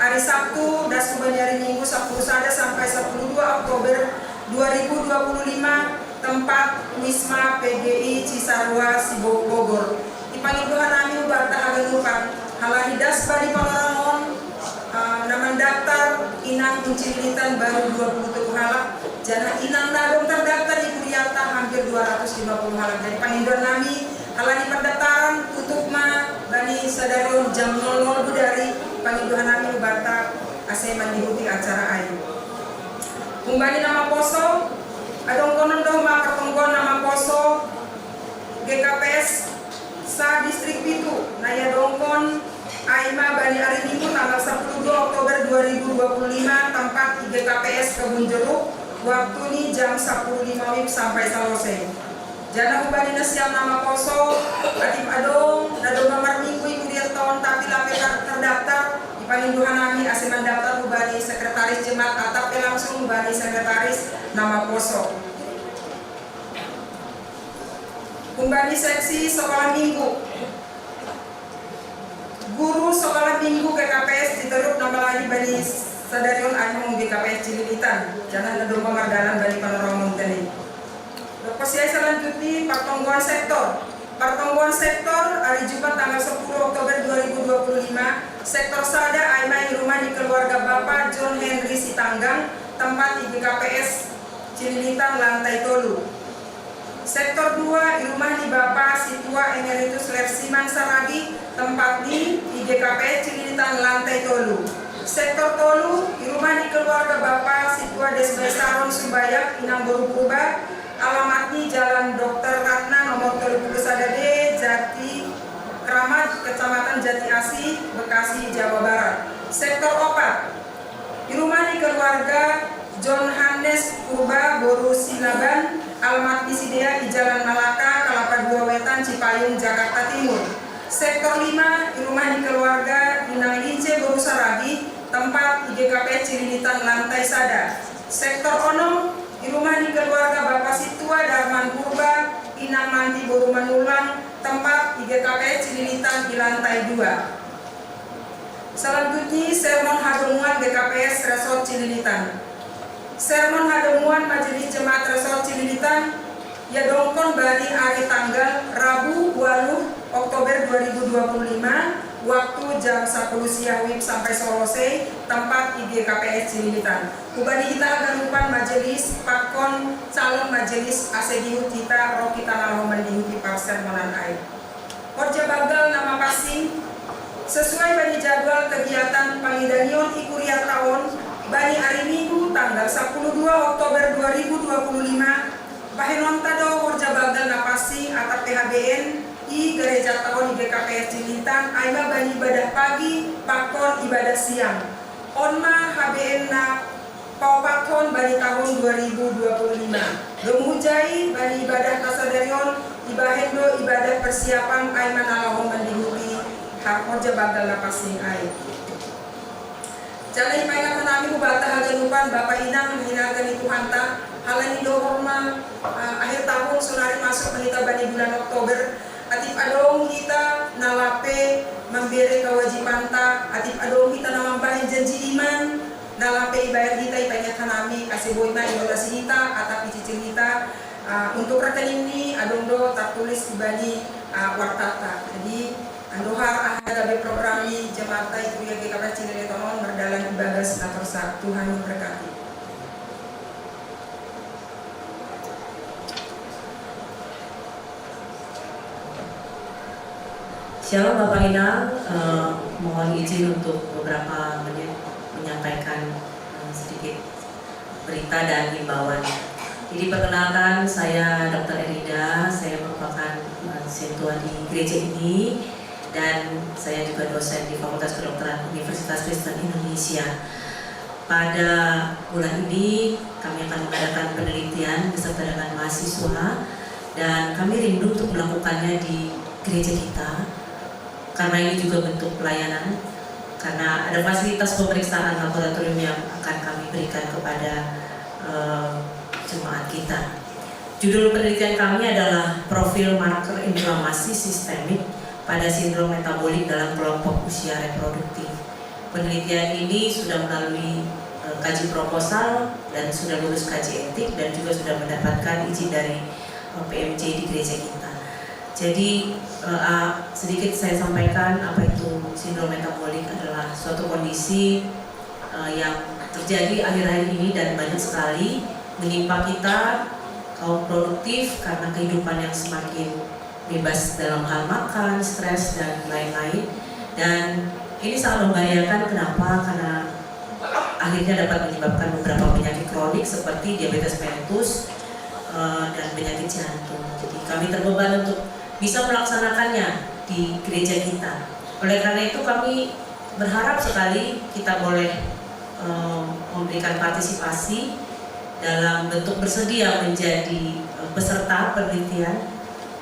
ari Sabtu das hubani ari Minggu sapuluh sada sampai sapuluh dua Oktober dua ribu dua puluh lima, tempat Wisma P G I Cisarua Sibo-, Bogor. Ipangido hanami hubanta haganupan, halani das bani panorang on, eh, na mandaftar inang Cililitan baru dua puluh tolu halak, janah inang na adong tardaftar di kurianta hampir dua ratus lima puluh halak. Jadi pangidoannami, halani pendaftaran tutup ma bani sadari on jam nol nol budari, pangidoannami hubanta ase mandihuti acara ai. Humbani na maposo, adongkonon do homa partonggoan na maposo G K P S sa-distrik pitu, na iadongkon ai ma bani ari Minggu tanggal sapuluh dua Oktober dua ribu dua puluh lima, tempat i G K P S Kebun Jeruk, waktuni jam sapuluh lima wib sampai salosei. Janah hubani nasiam na maposo, atik adong na domma marminggu i kurianta on tapi lam pe tardaftar, ipangido hanami ase mandaftar hubani sekretaris jemaat atap pe langsung hubani sekretaris na maposo. Humbani seksi sekolah minggu. Guru sekolah minggu G K P S Citeruk na malali bani sadari on ai ma hun G K P S Cililitan, janah na domma mardalan bani panorang on tene. Dob hosiai selanjutni partonggoan sektor. Partonggoan sektor ari Jumat tanggal sapuluh Oktober dua ribu dua puluh lima, sektor sada ai ma i rumah ni keluarga Bapa John Henry Sitanggang, tempat i G K P S Cililitan lantai tolu. Sektor dua, i rumah ni Bapa Situa Emeritus Lersiman Saragih, tempatni i G K P S Cililitan lantai tolu. Sektor tolu, i rumah ni keluarga Bapa Situa Desbai Saron Subayak, Inang boru Purba, alamatni Jalan Dokter Ratna nomor tolu puluh sada D, Jati Kramat, Kecamatan Jati Asih, Bekasi, Jawa Barat. Sektor opat, i Rumah di keluarga John Hannes Purba boru Silaban, alamat di sidea di Jalan Malaka, Kelapa Dua Wetan, Cipayung, Jakarta Timur. Sektor lima, di rumah di keluarga Inang Lince boru Sarabi, tempat I G K P S Cililitan lantai sada. Sektor onom, di rumah di keluarga Bapak Situa Darman Purba, Inang Manti boru Manulang, tempat I G K P S Cililitan di lantai dua. Selanjutnya, sermon hagemuan G K P S Resort Cililitan. Sermon hagemuan Majelis Jemaat Resort Cililitan ya dongkon bari hari tanggal Rabu waluh Oktober dua ribu dua puluh lima, waktu jam sepuluh siang wib sampai selesai, tempat I G K P S Cililitan. Ubani kita haganupan majelis, pakon calon majelis ase dihut kita, roh kita nalahomban dihuti parsermonan ai. Horja bagal nama passing, sesuai bani jadwal kegiatan pangidanion i kuria taon, bani hari Minggu tanggal sepuluh dua Oktober dua ribu dua puluh lima, bahenon ta do horja bagal na passing atap P H B N i gereja taon I G K P S Cililitan, ai ma bani ibadah pagi pakon ibadah siang. On ma H B N na paopathon bani tahun dua ribu dua puluh lima. Domu hujai bani ibadah kasadarion, ibahen do ibadah persiapan ai manalahomban dihuti horja bagal na passing ai. Jala ipaingat hanami hubanta haganupan Bapa Inang hinarga ni Tuhanta, halani do horma, eh, akhir tahun sonari masuk ma hita bani bulan Oktober, atip adong hita na lape mambere kawajibanta, atip adong hita na mambahen janji iman, na lape ibaen hita, ipaingat hanami, ase boi ma iolasi hita, atap icicil hita, ah, untuk rekening ni adong do tartulis ibani, ah, wartata. Jadi, andohar aha gabe program ni jemaat i kuria G K P S Cililitan on mardalan ibagas na torsa. Tuhan memberkati. Shalom Bapak Inang, eh, mohon izin untuk beberapa menit menyampaikan, eh, sedikit berita dan himbauan. Jadi perkenalkan, saya Dokter Erida, saya merupakan, eh, mahasiswa di gereja ini dan saya juga dosen di Fakultas Kedokteran Universitas Kristen Indonesia. Pada bulan ini kami akan mengadakan penelitian beserta dengan mahasiswa dan kami rindu untuk melakukannya di gereja kita karena ini juga bentuk pelayanan, karena ada fasilitas pemeriksaan laboratorium yang akan kami berikan kepada, eh, jemaat kita. Judul penelitian kami adalah profil marker inflamasi sistemik pada sindrom metabolik dalam kelompok usia reproduktif. Penelitian ini sudah melalui, eh, kaji proposal dan sudah lulus kaji etik dan juga sudah mendapatkan izin dari, eh, P M C di gereja kita. Jadi, eh, ah, sedikit saya sampaikan apa itu sindrom metabolik adalah suatu kondisi, eh, yang terjadi akhir-akhir ini dan banyak sekali menimpa kita kaum produktif karena kehidupan yang semakin bebas dalam hal makan, stres, dan lain-lain. Dan ini sangat membahayakan. Kenapa? Karena akhirnya dapat menyebabkan beberapa penyakit kronik seperti diabetes mellitus, eh, dan penyakit jantung. Jadi kami terbeban untuk bisa melaksanakannya di gereja kita. Oleh karena itu kami berharap sekali kita boleh, eh, memberikan partisipasi dalam bentuk bersedia menjadi, eh, peserta penelitian.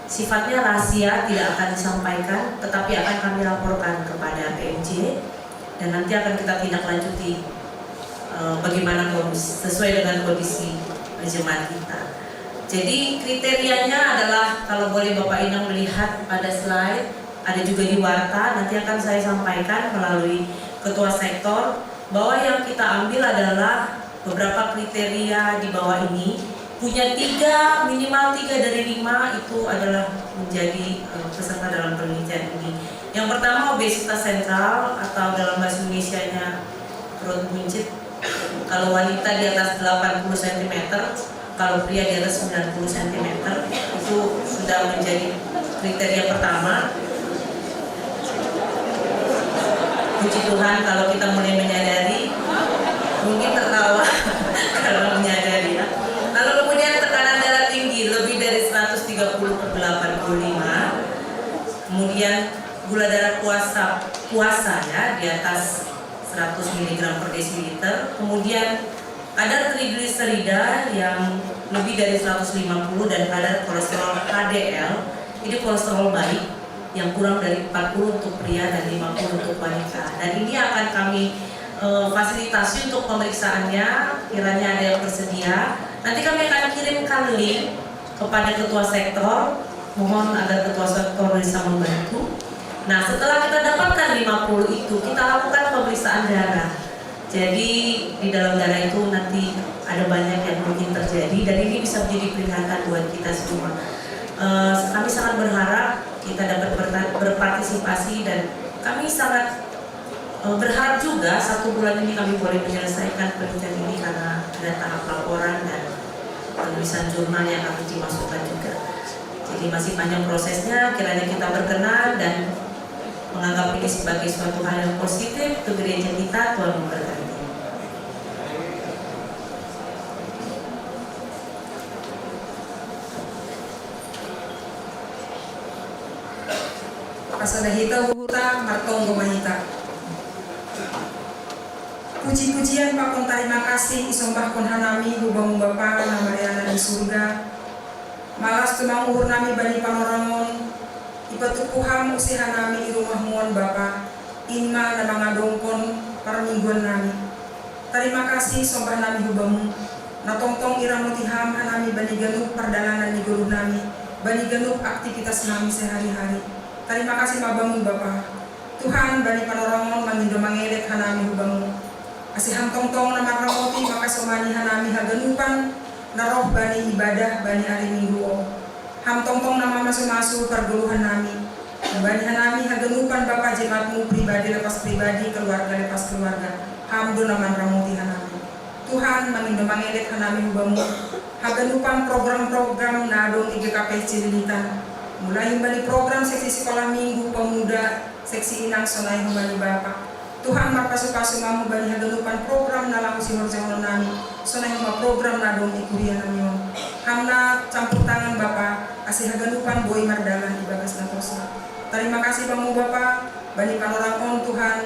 Sifatnya rahasia, tidak akan disampaikan, tetapi akan kami laporkan kepada P M C dan nanti akan kita tindak lanjuti, eh, bagaimana kondisi, sesuai dengan kondisi, eh, jemaat kita. Jadi kriterianya adalah, kalau boleh Bapak Inang melihat pada slide, ada juga di warta, nanti akan saya sampaikan melalui ketua sektor, bahwa yang kita ambil adalah beberapa kriteria di bawah ini, punya tiga, minimal tiga dari lima itu adalah menjadi, eh, peserta dalam penelitian ini. Yang pertama, obesitas sentral atau dalam bahasa Indonesianya perut buncit. Kalau wanita di atas delapan puluh sentimeter, kalau pria di atas sembilan puluh sentimeter, itu sudah menjadi kriteria pertama. Puji Tuhan, kalau kita mulai menyadari, mungkin tertawa kalau menyadari, ya. Lalu kemudian tekanan darah tinggi, lebih dari seratus tiga puluh per delapan puluh lima. Kemudian gula darah puasa, puasa, ya, di atas seratus miligram per desiliter. Kemudian kadar trigliserida yang lebih dari seratus lima puluh dan kadar kolesterol H D L, ini kolesterol baik, yang kurang dari empat puluh untuk pria dan lima puluh untuk wanita. Dan ini akan kami eh, fasilitasi untuk pemeriksaannya, kiranya ada yang bersedia. Nanti kami akan kirimkan link kepada ketua sektor, mohon agar ketua sektor bisa membantu. Nah, setelah kita dapatkan lima puluh itu, kita lakukan pemeriksaan darah. Jadi, di dalam darah itu nanti ada banyak yang mungkin terjadi, dan ini bisa menjadi peringatan buat kita semua. Eh, kami sangat berharap kita dapat berta- berpartisipasi, dan kami sangat eh, berharap juga satu bulan ini kami boleh menyelesaikan penelitian ini karena ada tahap laporan dan penulisan jurnal yang harus dimasukkan juga. Jadi masih panjang prosesnya, kiranya kita berkenan dan menganggap ini sebagai suatu hal yang positif untuk gereja kita. Tuhan memberkati. Pasada hita huta martonggo mahita. Puji-pujian pakon tarima kasih isombahkon hanami hubamu Bapa na marianan di surga. Malas tumang uhur nami bani panorangon, ipatupu ham usihan nami i rumahmon Bapa, in ma na mangadongkon parmingguan nami. Tarima kasih sombah nami hubamu, na tongtong iramoti ham hanami bani ganup pardalanan ni goluh nami, bani ganup aktivitas nami sehari-hari. Tarima kasih ma bamu Bapa. Tuhan, bani panorangon mangindo mangelek hanami hubamu. Ase ham tongtong na marramoti makasomani hanami haganupan na roh bani ibadah bani ari minggu o. Ham tongtong na mamasu-masu pargoluhan nami. Bani hanami haganupan Bapa, jematmu pribadi lepas pribadi, keluarga lepas keluarga. Ham do na manramoti hanami. Tuhan, mangindo mangelek hanami hubamu haganupan program-program na adong i G K P S Cililitan. Mulai humbani program seksi sekolah minggu, pemuda, seksi inang sonai humbani Bapa. Tuhan, marpasu-pasu ma hubani haganupan program na laho sihorjahon nami, sonai homa program na adong i kuria nami on. Ham na campur tangan Bapa, ase haganupan boi mardalan ibagas na torsa. Tarima kasih bamu Bapa, bani panorang on Tuhan,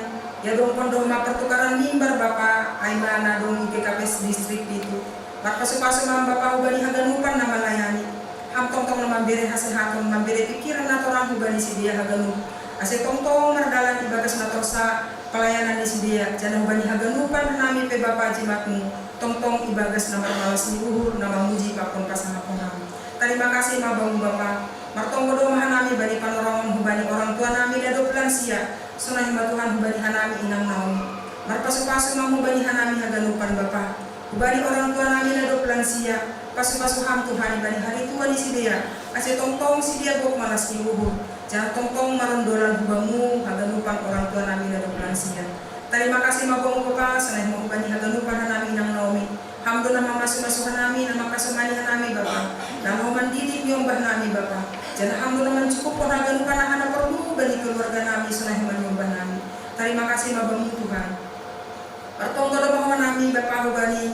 iadongkon do homa pertukaran mimbar Bapa, ai ma na adong i G K P S distrik pitu. Marpasu-pasu ma Bapa hubani haganupan na malayani. Ham tongtong na mambere hasehaton, mambere pikiran na torang hubani sidea haganup. Ase tongtong mardalan ibagas na torsa palayanan ni sidea, janah hubani haganupan nami pe Bapa jematmu, tongtong ibagas na marmalas ni uhur na mamuji pakon pasangapon nami. Tarima kasih ma bamu Bapa, martonggo do ma hanami bani panorangon hubani orang tua nami na dob lansia, sonai ma Tuhan hubani hanami inang Naomi. Marpasu-pasu ma hubani hanami haganupan Bapa. Hubani orang tua nami na dob lansia, pasu-pasu ham Tuhan ibani hari tua ni sidea, ase tongtong sidea gok malas ni uhur, janah tongtong marondolan hubamu haganupan orang tua nami na dob lansia. Tarima kasih ma bamu Bapa, sonai ma hubani haganupan hanami inang Naomi. Ham do na mamasu-masu hanami, na mangkasomani hanami Bapa, na laho mandidik niombah nami Bapa. Janah ham do na mancukuphon haganupan aha na porlu bani keluarga nami, sonai ma niombah nami. Tarima kasih ma bamu Tuhan. Martonggo do ma homa nami Bapa hubani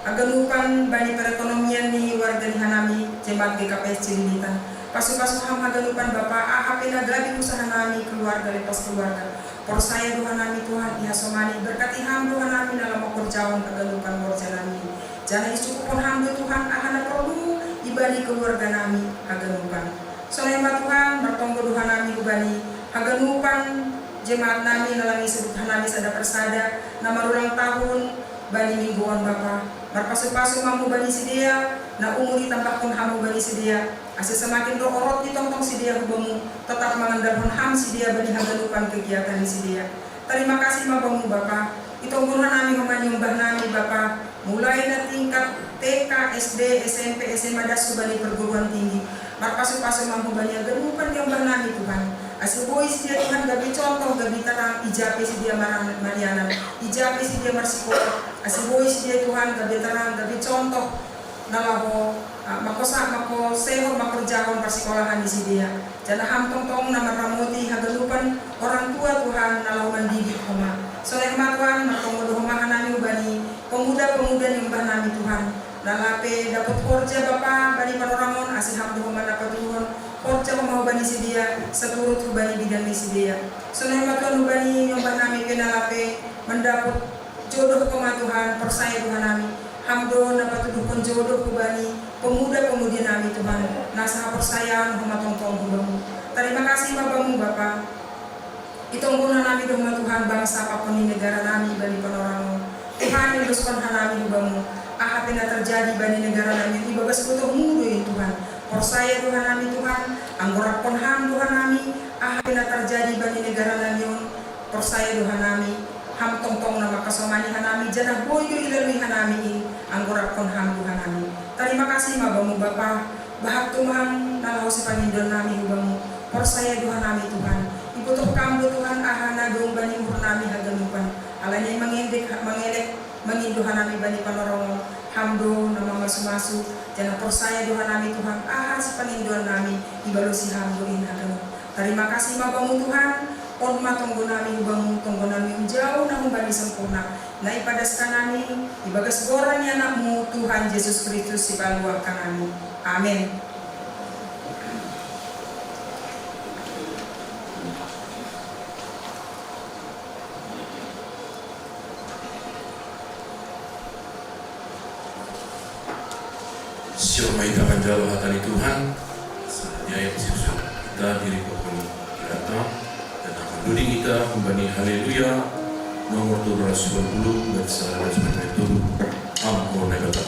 haganupan bani perekonomian ni warga ni hanami, jemaat G K P S Cililitan. Pasu-pasu ham haganupan Bapa, aha pe na gabe usaha nami, keluarga lepas keluarga. Porsaya do hanami Tuhan ihasomani, berkati ham do hanami na laho mangkorjahon haganupan horja nami. Janah icukuphon ham do Tuhan aha na porlu ibani keluarga nami haganupan. Sonai ma Tuhan, martonggo do hanami hubani haganupan jemaat nami na lang isebut hanami sada persada, na marulang tahun bani minggu on Bapa. Marpasu-pasu ma hubani sidea, na umur itambahkon ham hubani sidea, ase semakin do orot itongtong sidea hubamu, tetap mangandalhon ham sidea bani haganupan kegiatan ni sidea. Tarima kasih ma bamu Bapa. Itonggon hanami homa niombah nami Bapa, mulai na tingkat T K, S D, S M P, S M A das hubani perguruan tinggi. Marpasu-pasu ma hubani haganupan niombah nami Tuhan. Ase boi sidea Tuhan gabe contoh, gabe terang, ija pe sidea maran-, marianan, ija pe sidea marsikola. Ase boi sidea Tuhan gabe terang, gabe contoh na laho, ah, mangkosa-, mangkosehon, mangkorjahon parsikolahan ni sidea. Janah ham tongtong na marramoti haganupan orang tua Tuhan na laho mandidik homa. Sonai ma Tuhan, martonggo do homa hanami hubani pemuda-pemuda niombah nami Tuhan. Na lape dapot horja Bapa bani panorangon, ase ham do homa na patuduhon horja homa hubani sidea, saturut hubani bidang ni sidea. Sonai ma Tuhan hubani niombah nami pe na lape mandapot jodoh ko ma Tuhan, porsaya Tuhan nami, Ham do na patuduhkon jodoh hubani pemuda-pemudi nami Tuhan, na sahaporsayaon homa tongtong hubamu. Tarima kasih ma Bamu Bapa. Itonggohon hanami do homa Tuhan bangsa pakon ni negara nami bani panorang on. Tuhan, iuloskon hanami hubamu, aha pe na tarjadi bani negara nami on ibagas botohmu do i Tuhan. Porsaya do hanami Tuhan, anggo rapkon Ham do hanami, aha pe na tarjadi bani negara nami on, porsaya do hanami, Ham tongtong na mangkasomani hanami, janah boi do ilalui hanami i, anggo rapkon Ham do hanami. Tarima kasih ma Bamu Bapa, bahat tumang na laho sipangindo nami hubamu, porsaya do hanami Tuhan. Ibotoh Kam do Tuhan aha na dong bani uhur nami haganupan. Alani mangendek, mangelek, mangindo hanami bani panorang on, Ham do na mamasu-masu, janah porsaya do hanami Tuhan, aha sipangindo nami, ibalosi Ham do i haganup. Tarima kasih ma Bamu Tuhan, on ma tonggo nami hubamu, tonggo nami on jau na humbani sampurna, na ipadas hanami, ibagas goran ni AnakMu, Tuhan Jesus Kristus sipaluah hanami. Amen. Sio ma hita manjalo hata ni Tuhan, sahatnya yang sio kita diri pokoni kita, dan akan duding kita humbani Haleluya nomor dua ratus dua puluh, dan salah dan sebenarnya itu, Ampun, Naibata.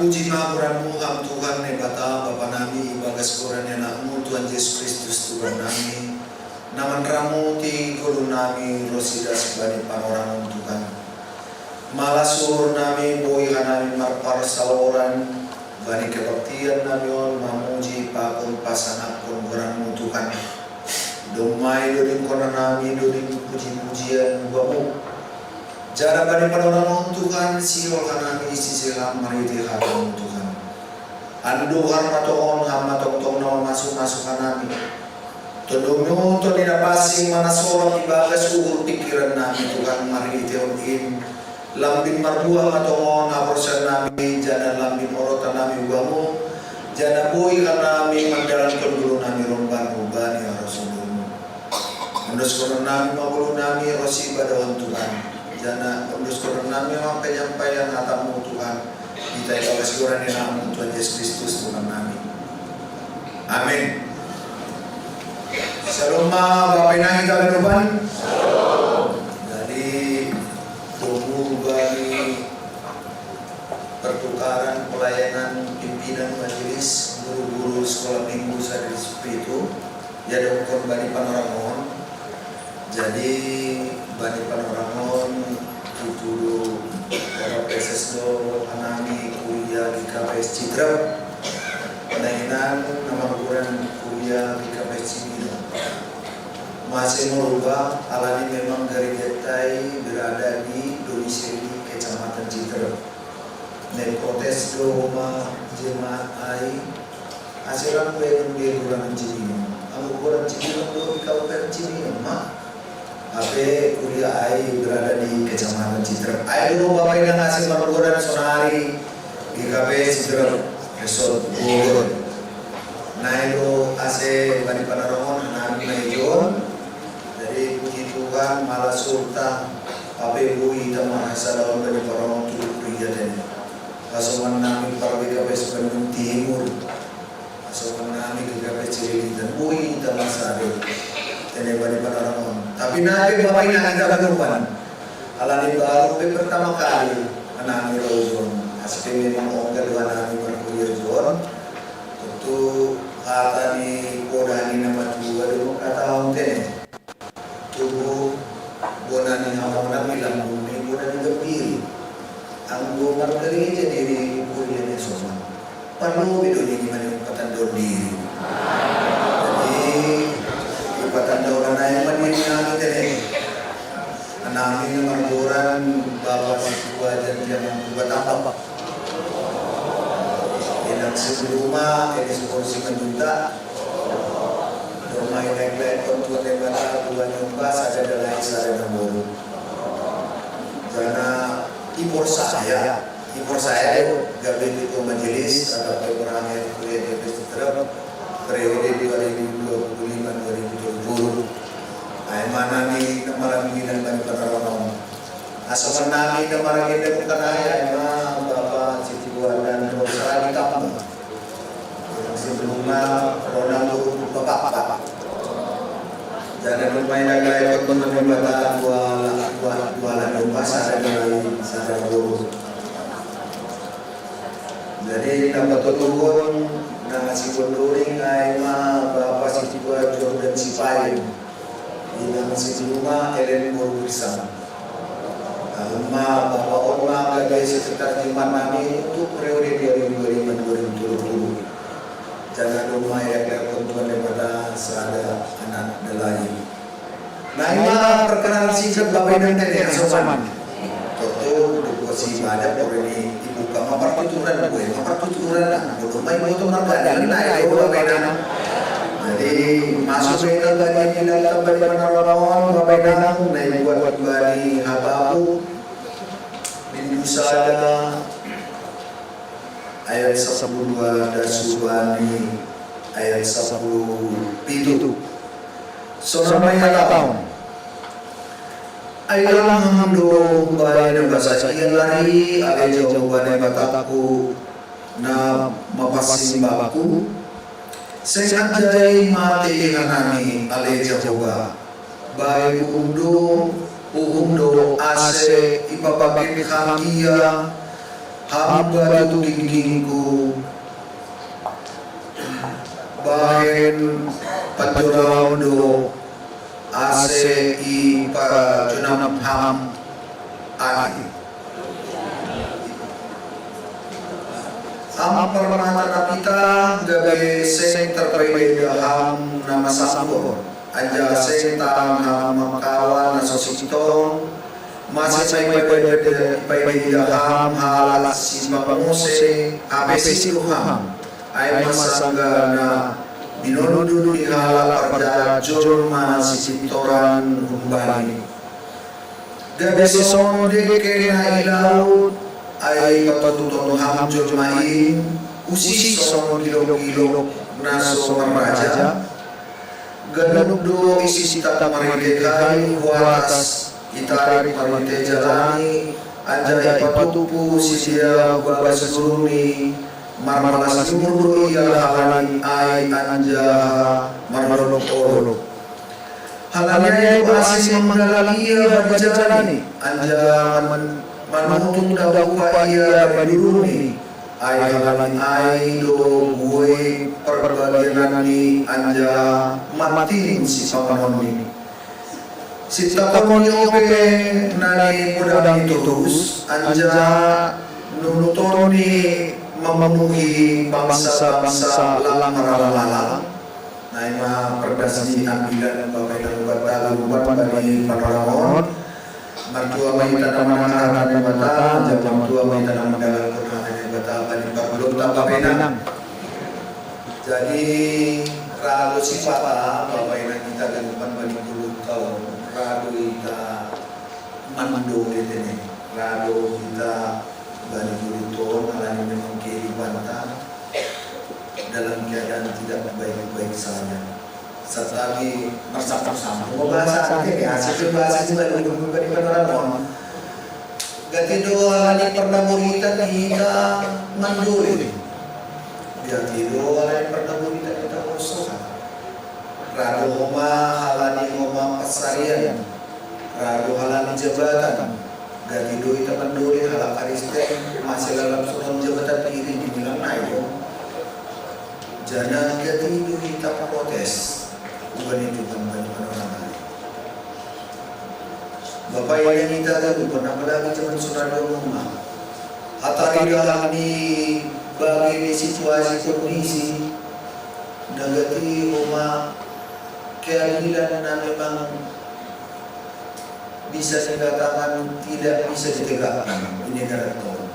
Puji ma goranMu, Ham Tuhan Naibata, Bapa nami, ibagas goran ni AnakMu Tuhan Jesus Kristus Tuhan nami, na manramothon ngolu nami ro sidas bani panorangan Tuhan. Malas uhur nami boi hanami marparsaoran bani kebaktian nami on mamuji pakon pasangapkon goranMu Tuhan. Domma idodingkon hanami doding puji-pujian bamu. Jala bani panorangan Tuhan, sihol hanami sisihol marhite hataMu Tuhan. Andohar ma tongon Ham ma tongtong na mamasu-masu hanami. Tondumu tondina pansing ma na solot ibagas uhur pingkiran nami Tuhan marhitehon in. Lambin marbuah ma tongon haporseaon nami, jala lambin orotan nami bamu, jala boi hanami mandalan tondulu nami romban bani harosuhonMu. Ondoskon nami ma ngolu nami ro sibadahon Tuhan, jala ondoskon nami ma penyampaian hataMu Tuhan, hita ibagas goran ni AnakMu Tuhan Jesus Kristus Tuhan nami. Amin. Syalom ma Bapa Inang hita ganupan. Jadi, tunggu bani pertukaran pelayanan pimpinan majelis guru-guru sekolah minggu sada itu, ya dongkon bani panorangan. Jadi, bani panorangan, tutu do para peses do hanami kuria di K P S Citrup. Nainang na margoran kuria di K P S Cibinong. Masih merubah, alani memang gerejatai berada di domisili Kecamatan Citrup. Naeng protes do ma jemaat ai, ase lang be nunga goran Cibinong. Anggo goran Cibinong do i kabupaten Cibinong ma. Hape kuria ai berada di Kecamatan Citrup. Ai do Bapa Inang ase margoran sonari di K P S Citrup, Resort Bogor. Nai do ase bani panorangan hanami na ijon. Jadi puji Tuhan, malas uhurta, hape boi hita marhasadahon bani panorangan tu kuria tene. Hasoman nami par G K P S Bandung Timur. Hasoman nami G K P S Cililitan, boi hita marsada tene bani panorangan. Tapi nai pe Bapa Inang hita ganupan. Alani baru pe pertama kali hanami ro ijon. Ase pe memang ongga do hanami markuria ijon. Tontu hata ni poda ni na matua do mangkatahon tene. Tubu bona ni hamonang i lambung ni bona ni gembiri. Anggo margereja diri kuria ni soman. Parlu be do nini mani patandon diri. Jadi, ipatandon ai ma diri nami tene. Hanami na margoran Bapa Situa Janjian Buka Tambak. Inang Siburuma, Elis Kursi Manduta. Domma ilaek-laekkon Tuhan Debata, dua ni omba, sada dalai, sada namboru. Karena iporsaya, iporsaya do gabe ketua majelis atau keperangai kuria di Epistel Trep, periode dua ribu dua puluh lima dua ribu dua puluh. Ai ma nami na maranggilan bani panorangan. Hasoman nami na maranggilan bukan ai, ai ma Bapa Situa dan Rosa di Tambak. Sebelumna ro nang guru bapak-bapak. Jadi pemain lain-lain pun membata dua, dua, dua lagu bahasa dari sada guru. Jadi na patoluhon na ngasihon doring ai ma Bapa Situa Jordan Sipain. Inang Situa Ellen Borgrisang. Alma Bapa on ma gabe sekretaris jemaat nami untuk periode dua ribu dua puluh lima dua ribu dua puluh. Jala domma ilaek-laekkon Tuhan Debata sada anak dalai. Nah, i ma perkenalan singkat Bapa Inang tene, hasoman. Toto, dukut si badak, bore ni ibuka ma partuturan, bue ma partuturan, nah, bodo ma iboto margadan, nah, itu Bapa Inang. Jadi, masuk Bapa Inang bani pinompar bani panorangan, Bapa Inang, na ibuat bani Habakuk, bindu sada, ayat sapuluh dua, das hubani ayat sapuluh pitu. Songon on ma ihatahon. Ai lang Ham do umbahen na basahian lari, ale Jahowa Naibataku, na mapansing bakku? Seng anjai mate hanami, ale Jahowa. Bahen uhum do, uhum do ase ipabahen Ham ia, Ham batu ginggingku, bahen panjoraon do, ase ipajonam ham aek. Ham parmata na pitah gabe seng tarpaida ham na masambor, anjaha seng taang ham mangkawa na so sintong, mase ma ipaida ham halak sipangose hape singkup ham, ai ma sanggah na binondut ni halak parjahat jolma na sipintoran humbani. Gabe songon dengke na i laut, ai ipatutup ham jolma in, usih songon gilok-gilok na so marraja. Ganup do isintak marhitei hayu hu atas, itarik marhitei jala ni, anjaha ipatumpu sidea hu bagas gurun i. Marmalas ni uhur do ia halani ai anjaha marolop-olop. Halani ai do asing manggalang ia bani jala ni, anjaha man-, manutung dahupa ia bani gurun i. Ai halani ai do buei parbagianan ni anjaha mantin sipanganon ni. Sintakon ni ope na nipodang ni Torus, anjaha nunuton ni mamunuhi bangsa-bangsa lang marlalang-lalang. Na i ma pardas ni ambilan Bapa inang Debata, ganupan bani panorang on. Martua ma hita na mandengar hata ni Debata, anjaha martua ma hita na mandalanhon hata ni Debata bani pargulta Bapa inang. Jadi, ra do sipata Bapa inang hita ganupan bani gulunta on, ra do hita mandongani tene, ra do hita bani gulunta on, alani memang kehidupanta dalam keadaan tidak baik-baik saja. Serta di marsambung-sambung bahasa, ya, hasil bahasa juga dulu, bukan, bukan orang doang. Gati do alani parnaburita hita mandole. Gati do alani parnaburita hita marsorak. Ra do homa alani homa pansarian. Ra do alani jabatan. Gati do hita mandole halak Kristen, mase lam songon jabatan diri dibilang nai do. Janah gati do hita protes. Bukan itu, bukan, bukan, bukan. Bapa inang hita ganupan, apalagi jaman sonari on ma. Hataridahan ni bage ni situasi kondisi, na gati homa keadilan na memang bisa dikatakan tidak bisa ditegakkan di negara kita.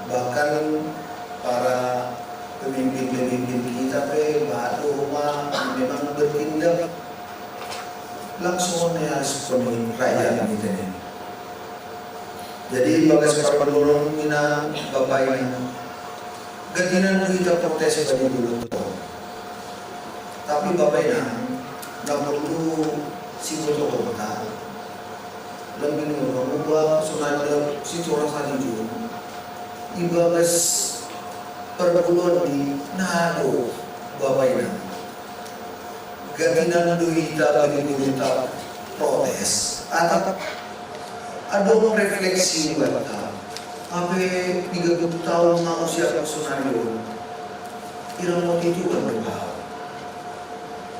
Bahkan para pemimpin-pemimpin kita pe bahat do homa memang bertindak langsung on ya supaya rakyat ini tadi. Jadi bagas parpangolomi na Bapa inang, gati nang do hita protes bani gulunta on. Tapi Bapa inang, na porlu sibotohonta, lam binurung uba sonari situasi sahali on, ibagas pargulon ni na do Bapa inang. Gati nang do hita bani gulunta protes, atap adong refleksi banta, hape di ganup taon na usia sonari on, irang moti Tuhan do hau.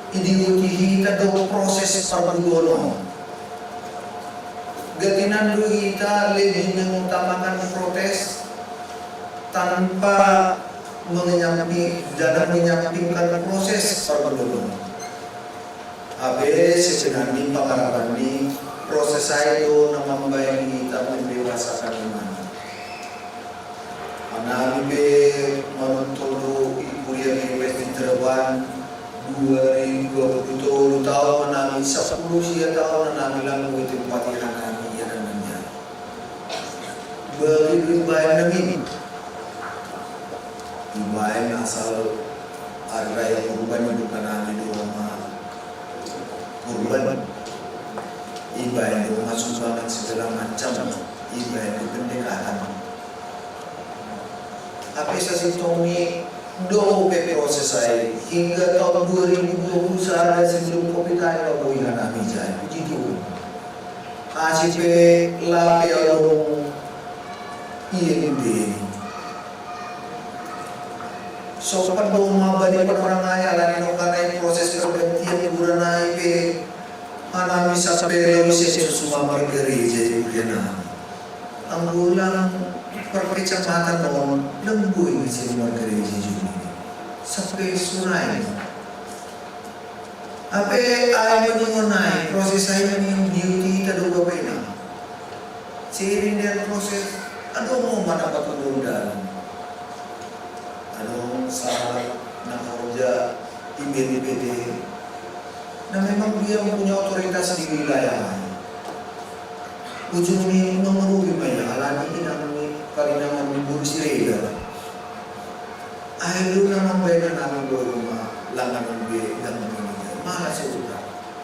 Idioti hita do proses pargulon on. Gati nang do hita lebih mengutamakan protes tanpa menyamping, jangan menyampingkan proses pargulon on. Hape sebenarna pangarapan ni proses ai do na mambahen hita mendewasakan iman. Hanami pe manonton do i kuliah G P S di Cirebon, dua ribu dua puluh tolu taon hanami, sapuluh sia taon hanami lam boi tempati hanami i anakna. Bagi do ibahen hanami. Ibahen asal ari raya Kurban ibuka hanami do homa kurban. Ibahen do homa sumbangan segala macam. Ibahen do pendekatan. Hape sasintongni do pe proses ai hingga taon dua ribu dua puluh sada sebelum covid ai ma boi hanami ijai. Puji Tuhan. Asi pe lape adong Iya, ini. So, pado ma bani panorang ai, alani no kanai proses pergantian guru nai pe, anami sampe lo isen so sumambar gereja di guru nai. Anggo lang perkecamatan on, lemboi isen margereja di guru nai. Sampe surai. Hape ai maningon ai, proses ai maningon beauty tado bapena. Seiring dengan proses, adong ma na patundun dalan. Adong salah na horja di B P P T. Na memang dia punya otoritas di wilayah. Ujung ni memeruhi banyak alani inang ni parinangan guru sirega. Ai lu na mambaen anami boru ma langan be dang mangida. Mala sejuta.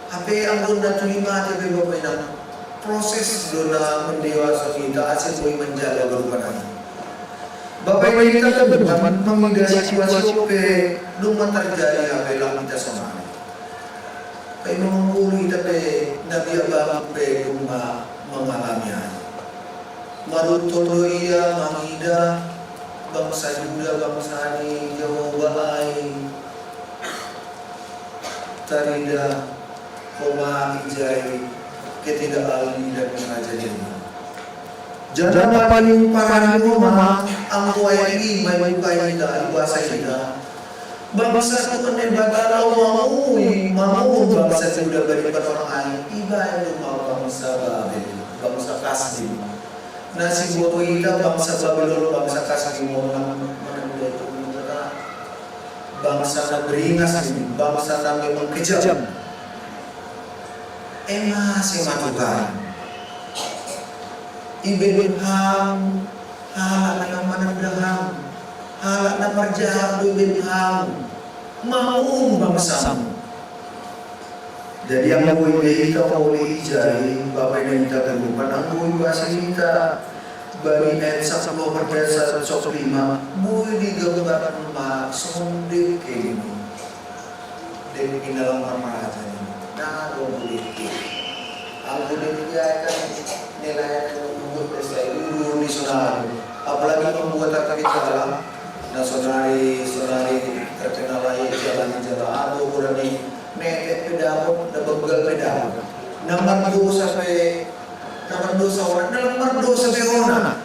Hape anggo na tuli mate pe bapena, proses do na mendewasa hita ase boi manjaga ganup anami. Bapena hita pe mangida situasi on pe, dung ma terjadi hape lang hita sonari. Paima mangolu hita pe na biar bapak pe dung ma mangalami ai. Maruntol do ia mangida bangsa Juda, bangsa ni Jahowa ai. Tarida homa ijai ketidakadilan ni raja i. Jala paling parah ni homa anggo ayat i, main buka hita, ibasa hita. Bangsa Tuhan Naibata laho mangumui, mangumum bangsa Juda bani panorang ai, ibaen do ma bangsa Babel, bangsa Kasdim. Na siboto hita bangsa Babel on, bangsa Kasdim on, na mananda itu, bangsa na beringas, bangsa na memang kejam. Ema ase ma Tuhan. Ibaen ham, halak na mananda ham, halak na parjahat do ibaen ham, mangumum bangsamu. Jadi anggo ibaen hita olo ijai, bapena hita ganupan anggo ibasa hita, bani ayat sapuluh opat ayat sapuluh lima, boi digambarhon ma songon dengke i. Dengke na lam marmaraja i. Na adong do dengke. Anggo dengke i kan nelayan do luhut desa i, ulu ni sonari. Apalagi membuat target jalan. Na sonari, sonari terkenal ai jalan, jalan. Adong do ni netek pe dapot, na begal pe dapot. Na mardosa pe, na mardosa hona, na mardosa pe hona.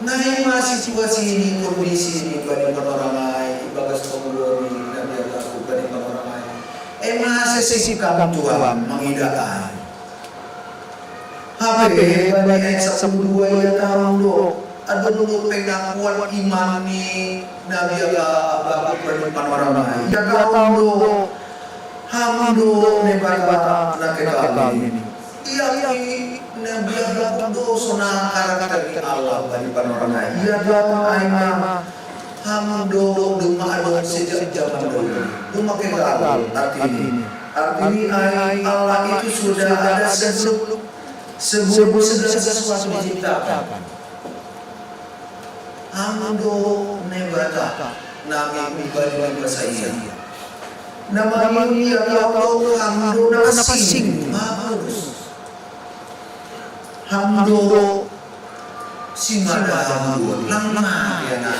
Na ima situasi ni, kondisi ni bani panorang ai, ibagas tonggo ni na biar laku bani panorang ai. Ema ase sikap Tuhan mangida ai. Hape bani ayat sapuluh dua ia taon do, adong do pengakuan iman ni na biar laku bani panorang ai. Ia taon do, ham do Naibata na kekal nini. Ia i na biar laku do sonang karakter ni Allah bani panorang ai. Ia taon ai ma, ham do, do ma adong sejak zaman dahulu. Do ma kekal artini. Artini ai Allah itu sudah ada sebelum, sebelum segala sesuatu diciptakan. Ham do Naibata na mangibadi basa ia. Na mangibadi ia taon do, ham do na pansing, mampulus. Ham do simada, ham do lang ma ia na.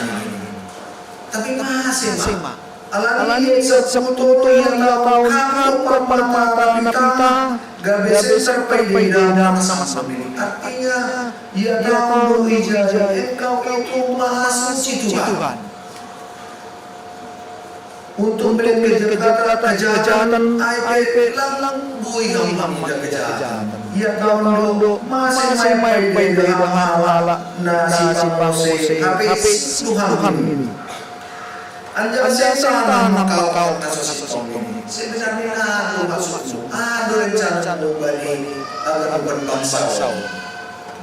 Tapi mase ma. Alani i sapuluh tolu ia taon, ham do parmata na pita, gabe senter paida-ida na marsam-sam i. Artinya, ia taon do ijai, engkau itu maha suci Tuhan. Untuk melihat kejahatan, kejahatan, ai pe lang boi ham mangida kejahatan. Ia taon do, mase ma i paida-ida halak na sipamose, hape Tuhan ini. Anjaha seng tahan mangkaok na so sintong i. Sebenarna aha do maksudmu? Aha do rencanamu bani, eh, bangsa on?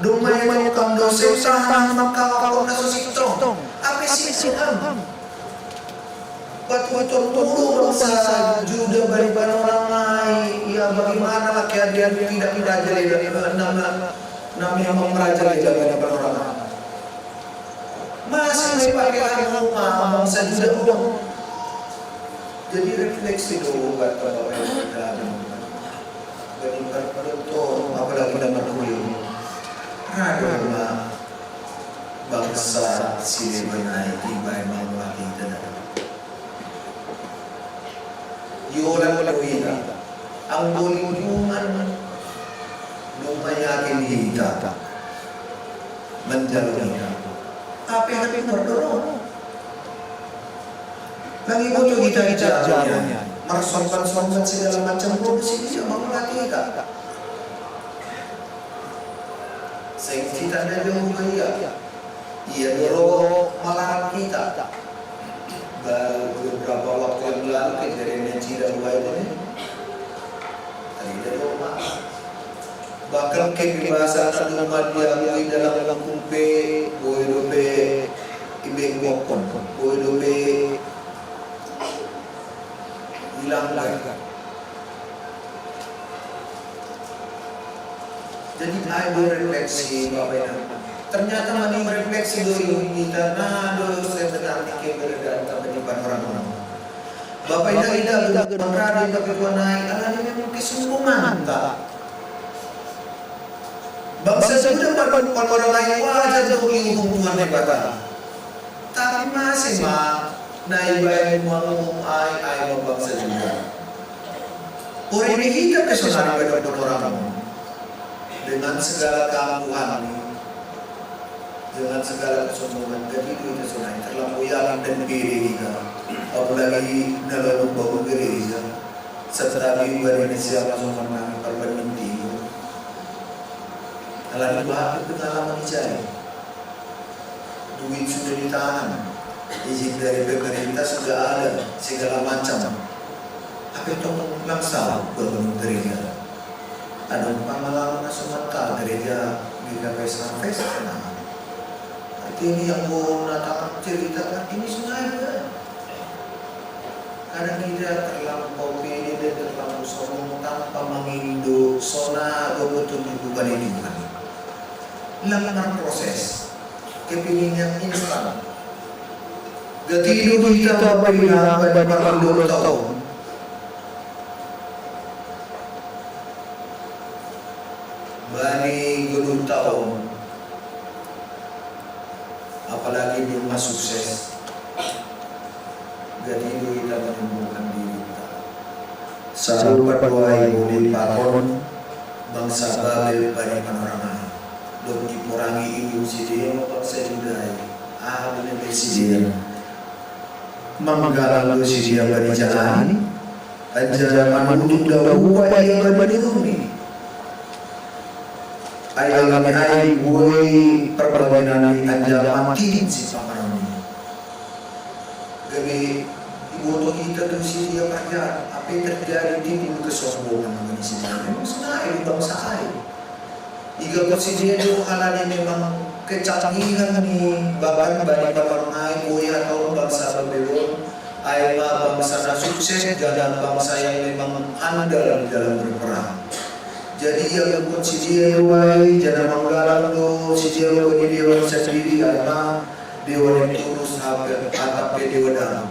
Dung mangihuthon do seng tahan mangkaok na so sintong. Hape sintong. Patuduhon muse bangsa Juda bani panorang ai, ia bagaimana keadaan tidak merajalela, eh, na, na, na memang merajalela bani panorang ai. Mase ma ipake hamu ma bangsa Juda on. Jadi refleksi do buat Bapak Ibu kita. Bani panorang on, apalagi na marhulihuli. Ra do ma bangsa si Lewi nai iba i manguhati ita. Yola wala wita. Ang bolingkungan lumayakin kita. Menjalani. Tapi hati berdorong. Lagi butuh kita ijaronya. Mersompan-sompan segala macam produksi dia menguhati kita. Sehingga kita ada jauh bahaya. Ia dulu melarang kita. Baru beberapa waktu yang lalu kejadiannya tidak baik ini. Tidak ada rumah. Bahkan kebebasan rumah diakui dalam hukum pe, boy dope, ibe ngokon, boy dope, hilang lagi. Jadi, ayo berefleksi, Bapak Ibu. Ternyata mani refleksi dulu kita, nah, dulu saya benar ke beredar tapi di depan orang-orang. Bapak Ibu, tidak benar di tapi naik, karena ini memang kesombongan, tak? Bangsa Yuda pada orang lain wajar untuk dihukum Tuhan daripada. Tapi masih ma, na ibai mau ai ai bangsa Yuda. Orang ini kita personal pada orang dengan segala keangkuhan, dengan segala kesombongan, jadi itu kita sonai terlalu yakin dan pede kita. Apalagi dalam membangun gereja, serta di Indonesia masuk menang perbanyak minggu. Kalau bahas pengalaman saya, duit sudah di tangan, izin dari pemerintah sudah ada, segala macam. Tapi tolong langsung bangun gereja. Ada pengalaman semata gereja di K P S Harvest, nah. Tapi ini yang mau natakan cerita ini sengaja. Kadang kita terlampau pede dan terlalu sombong tanpa mengindo sona atau petunjuk bukan itu kan. Lamar proses kepinginnya instan. Gatidu kita bapailang bani parlu tahu. Bani gulu tahu. Apalagi belum sukses. Jadi itu kita menyembuhkan diri kita. Selalu berdoa ibu di paton bangsa Babel bani panorama. Dok diporangi ibu si dia bangsa Yuda. Ah, benar si dia. Manggalan si dia bani jalan. Anjala manutu da upa ia bani rumi. Ai alami ai woi perbaginan anjala matin si pamarami. Gabe iboto kita tu si dia kerja, apa yang terjadi timbul kesombongan bani si dia. Memang sengaja bangsa ai. Iga ko si dia tu halani memang kecanggihan ni bahkan bani pamarnai boya atau bangsa Babylon. Ai ma bangsa na sukses dan bangsa yang memang andal dalam berperang. Jadi ia lukut si dia wai, jana manggalang do si dia wai di dewan sendiri, ai ma dewan yang turus hape atap pe dewan dalam.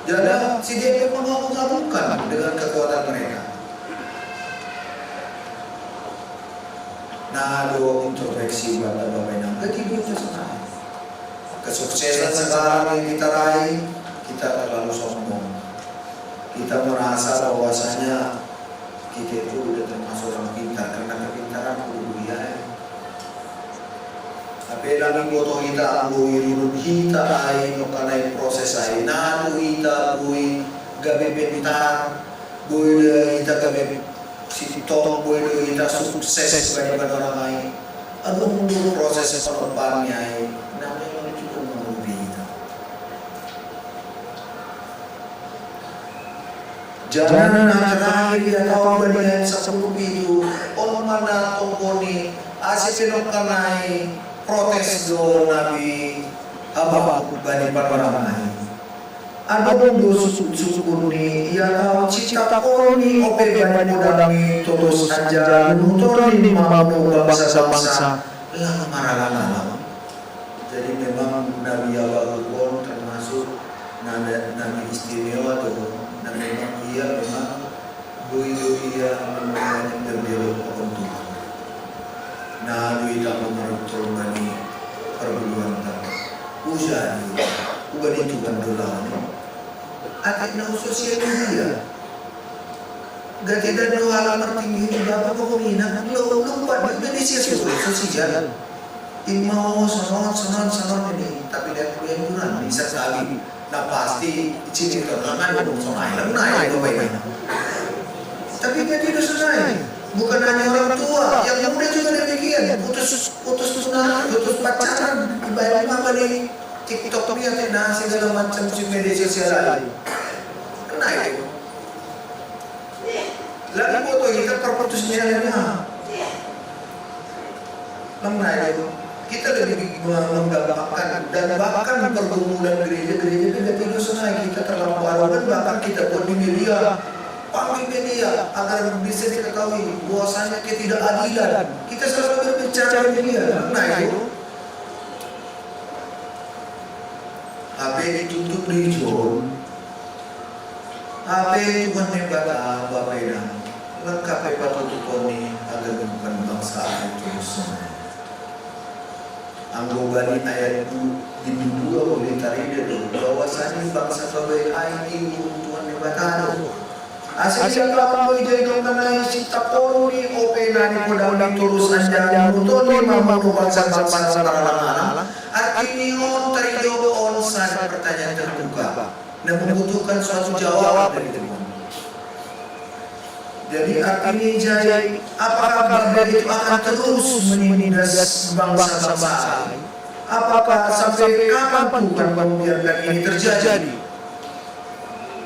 Jana si dia memang mengaku-ngakukan dengan kekuatan mereka. Nah, do introspeksi buat Bapak Inang. Jadi itu sebenarnya. Kesuksesan sekarang yang kita raih, kita terlalu sombong. Kita merasa bahwasanya kita itu udah termasuk orang pintar karena kepintaran kudu ya. Tapi lagi boto kita ambu irunun kita ai no kanai proses ai natu kita bui gabe pintar bui kita gabe si tong bui kita sukses bani orang ai. Aduh mundur proses penumpangnya ai. Namanya itu mengurupi kita. Jana na terakhir ya tahun bani sepuluh itu, on mana tongkoni asi penok kanai protes do nabi Habakuk bani panorama ai. Adong do sukun-sukun ni ia tahun cita koni ope bani podang ni totos anja nuton ni mamu bangsa-bangsa lang maralang-alang. Jadi memang Nabi Habakuk pun termasuk nabi, nabi istimewa tuh. Dan memang ia memang doi-doi ia memang banyak berbelok ke Tuhan. Nah, doi tambah meruntul bani perburuan tambah. Usa ni, uba ni Tuhan do lawan. Ati na sosial media. Gati dan do alam martinggi ni bapa pokok ni na lo lumpat di media sosial. Ima o sonon sonon sonon ini, tapi dia kuliah kurang bisa sekali. Na pasti icin itu na kan ngomong sonai lang nai lo ba ini. Tapi gati do sonai. Bukan hanya orang tua, yang muda juga demikian. Putus putus tunangan, putus pacaran, ibarat apa di TikTok ni, ati na segala macam si media sosial lain. Kena itu. Lagi foto kita perputusnya lain. Mengenai itu, kita lebih menggampangkan dan bahkan pergumulan gereja-gereja tidak tidur senai, kita terlampau arogan, bahkan kita buat di media, panggil media agar bisa diketahui bahwasanya ketidakadilan. Kita selalu berbicara di media. Mengenai itu, hape ditutup di John, hape Tuhan Naibata babaen, lengkap e patutukon ni haganupan bangsa ai tu sonai. Anggo bani ayat du, di dua boleh tarida do bahwasanya bangsa babaen ai i uhur Tuhan Naibata do. Asa ija lam ijai do kanai sitapon ni ope na nipodang ni torus anjaha nutoni mamunuh bangsa-bangsa marhalang-halang. Artini on tarida on sada pertanyaan terbuka na membutuhkan suatu jawaban dari Tuhan. Jadi artini ijai, apakah Babel itu akan terus menindas bangsa-bangsa ai? Apakah sampai kapan Tuhan membiarkan ini terjadi?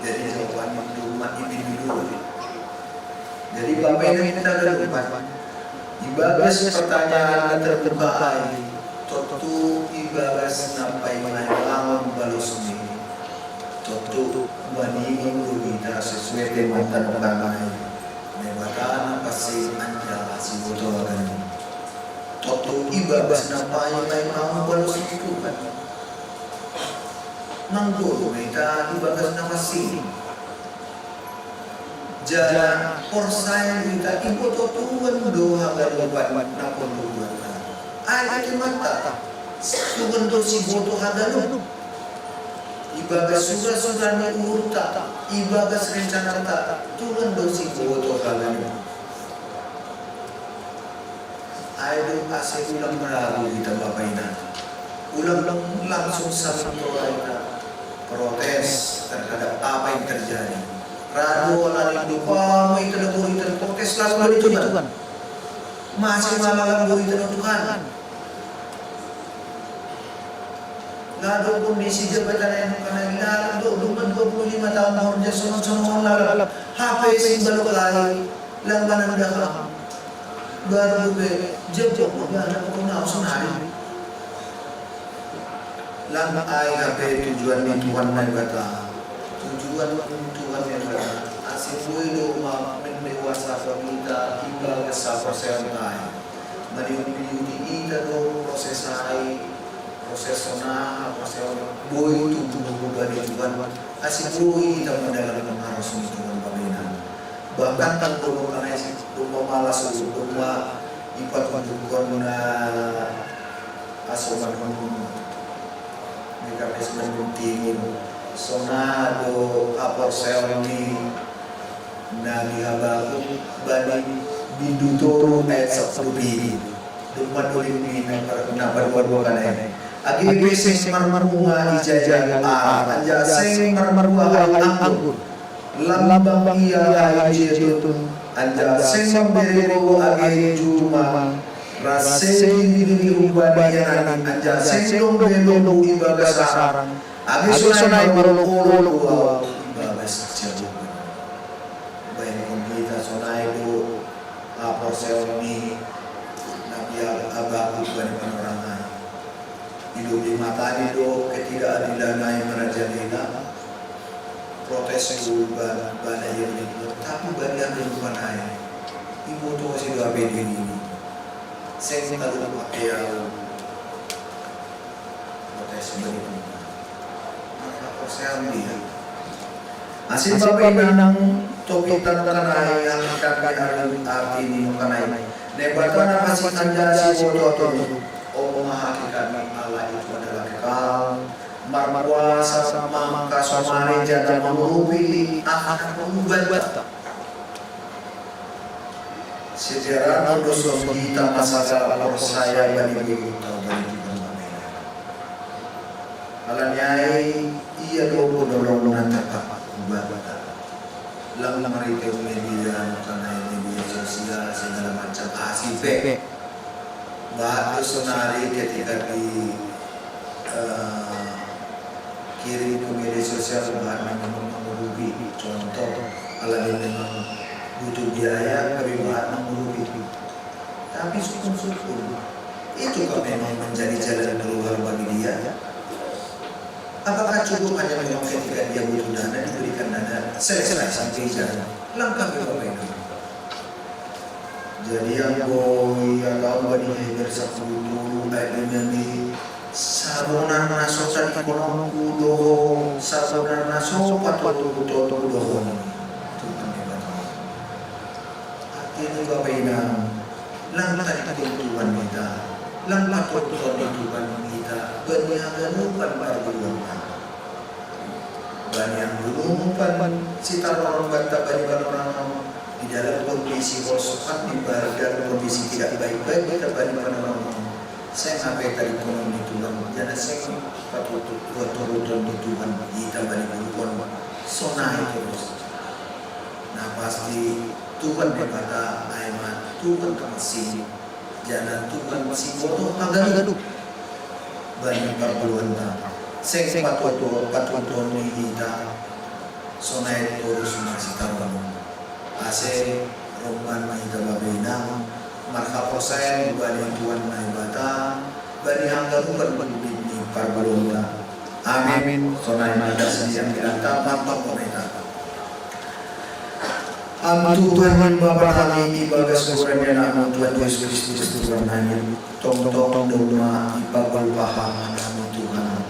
Jadi jawaban itu umat ini dulu. Jadi bapak ini kita ke depan. Ibagas pertanyaan terbuka ai, tontu ibagas na paima-ima balos ni. Tontu maningon do hita sesuai tema tano kanai. Naibata na pansing anjaha siboto haganup. Tontu ibagas na paima-ima balos ni Tuhan. Mangguru hita ibagas na pansing. Jala porsaya hita iboto Tuhan do haganupan na porlu buat hita. Ai ate mata, Tuhan do siboto haganup. Ibagas sura-sura ni uhurta, ibagas rencanata, Tuhan do siboto haganup. Ai do ase ulang ragu hita bapak inang. Ulang langsung saling protes terhadap apa yang terjadi. Ragu ala ni do pama ita do boi ita protes lalu dari Tuhan. Masih malah boi ita do Tuhan. Lalu kondisi jabatan yang kena hilang do, dua puluh lima tahun horja sonon-sonon lalap. Hape simbal kalai. Langganan dahaham. Baru be jebok magana pokokna sonari. Lang ai hape tujuan ni Tuhan Naibata. Tujuan Tuhan Naibata ase boi do ma mendewasahon hita ibagas haporsayaon ai. Mandihuti ita do proses ai, proses sonai, proses boi tumbuh hubani Tuhan. Ase boi hita mandalan pangaroson ni Tuhan babaen. Bahkan kan domma malas, domma ipatuduhon na aso manun mekanisme timur. Sonai do haporsayaon ni Nabi Habakuk bani bindu tolu ayat sapuluh pitu. Domma dolim ni na par-, na paduadua kanai. Age seng marmunga ija-ija ara, anjaha seng marbuah anggur. Lambang ia hai jetun, anjaha seng mambere gogo age juma, rase dilili humbani ia nami, anjaha seng dong be lombu ibagas sarang, age sonai marolopolop do ahu ibagas jabu. Baenkon hita sonai do haporsayaon ni Nabi Habakuk bani panorang ai. Di lobi matani do ketidakadilan ai merajalela, protes tu ba-, bana ia berikut, tapi bani haganupan ai iboto ase do hape denggan. Seng talup hape ahu. Protes bani Tuhan. Maka percaya dia. Ase bapak inang, topik tano kanai, hakikat ni arti ni kanai. Naibata na pansing anjaha siboto-boto. Ombun ma hakikat ni Allah itu adalah kekal. markuasa mangkasomari jala mangurupi aha na pangubanta. Sidearan on do songon hita mansai porsaya bani Debata, bani Tuhan. Alani ai, ia do ponolong na tapak hubanta. Lang marhite media, karena media sosial, segala macam, asing pe. Bahat do sonari ketika di eh, kirim ke media sosial bahat na memang mangurupi. Contoh, alani memang butuh biaya, tapi bahat mangurupi. Tapi syukur-syukur, itukah memang menjadi jalan keluar bagi dia? Apakah cukup hanya memang ketika dia butuh dana, diberikan dana, selesai sampai jalan? Langkah berapa itu? Jadi, anggo ia tahu bani Heber sapuluh tolu ayat lima ni, sabonar na so tadingkononku do ho, sabonar na so patorutonku do ho. Tuhan hebat. Artini, Bapa, Inang, lang tadingkon Tuhan hita, lang patoruton ni Tuhan hita bani haganupan pargulanta. Bani haganupan sitaronon banta bani panorang on, di dalam kondisi holsoan, di dalam kondisi tidak baik-baik banta bani panorang on, seng hape tadingkonon ni Tuhan, jala seng patoruton ni Tuhan hita bani goluh on. Sonai terus. Na pasti Tuhan Debata ai ma Tuhan na marsing, jala Tuhan siboto haganup bani pargulanta. Seng patoruton, patoruton ni hita, sonai torus ma sitaronon. Ase ro ma hita, Bapa, Inang, marhaporsayaon bani Tuhan Debata, bani haganupan ni pargulanta. Amin. Sonai ma hita sian dilanta, martonggo ma hita. Am Tuhan, Bapa nami, ibagas goran ni Anakmu Tuhan Jesus Kristus, Tuhan nami, tongtong do ma ipagolpa Ham hanami, Tuhan.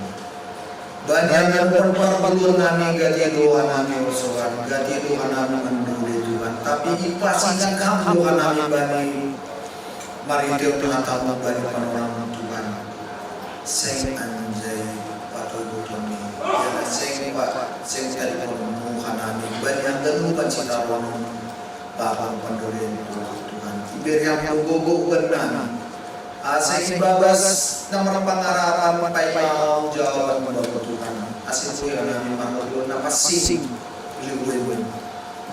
Bani haganupan pargulanta nami, gati do hanami holsoan, gati do hanami mandele, Tuhan. Tapi dipasian Ham do hanami bani marhite hataM bani panorang, Tuhan. Seng anjai patoruton ni, jala seng pa, seng tadingkononMu hanami bani haganupan sitaronon, pahompu, pandolen, Tuhan. Ibere Ham do gogo, Tuhan nami, ase ibagas na marpangharapan paima jawaban, Bapa, Tuhan. Ase boi hanami marhobas na pansing, liwin.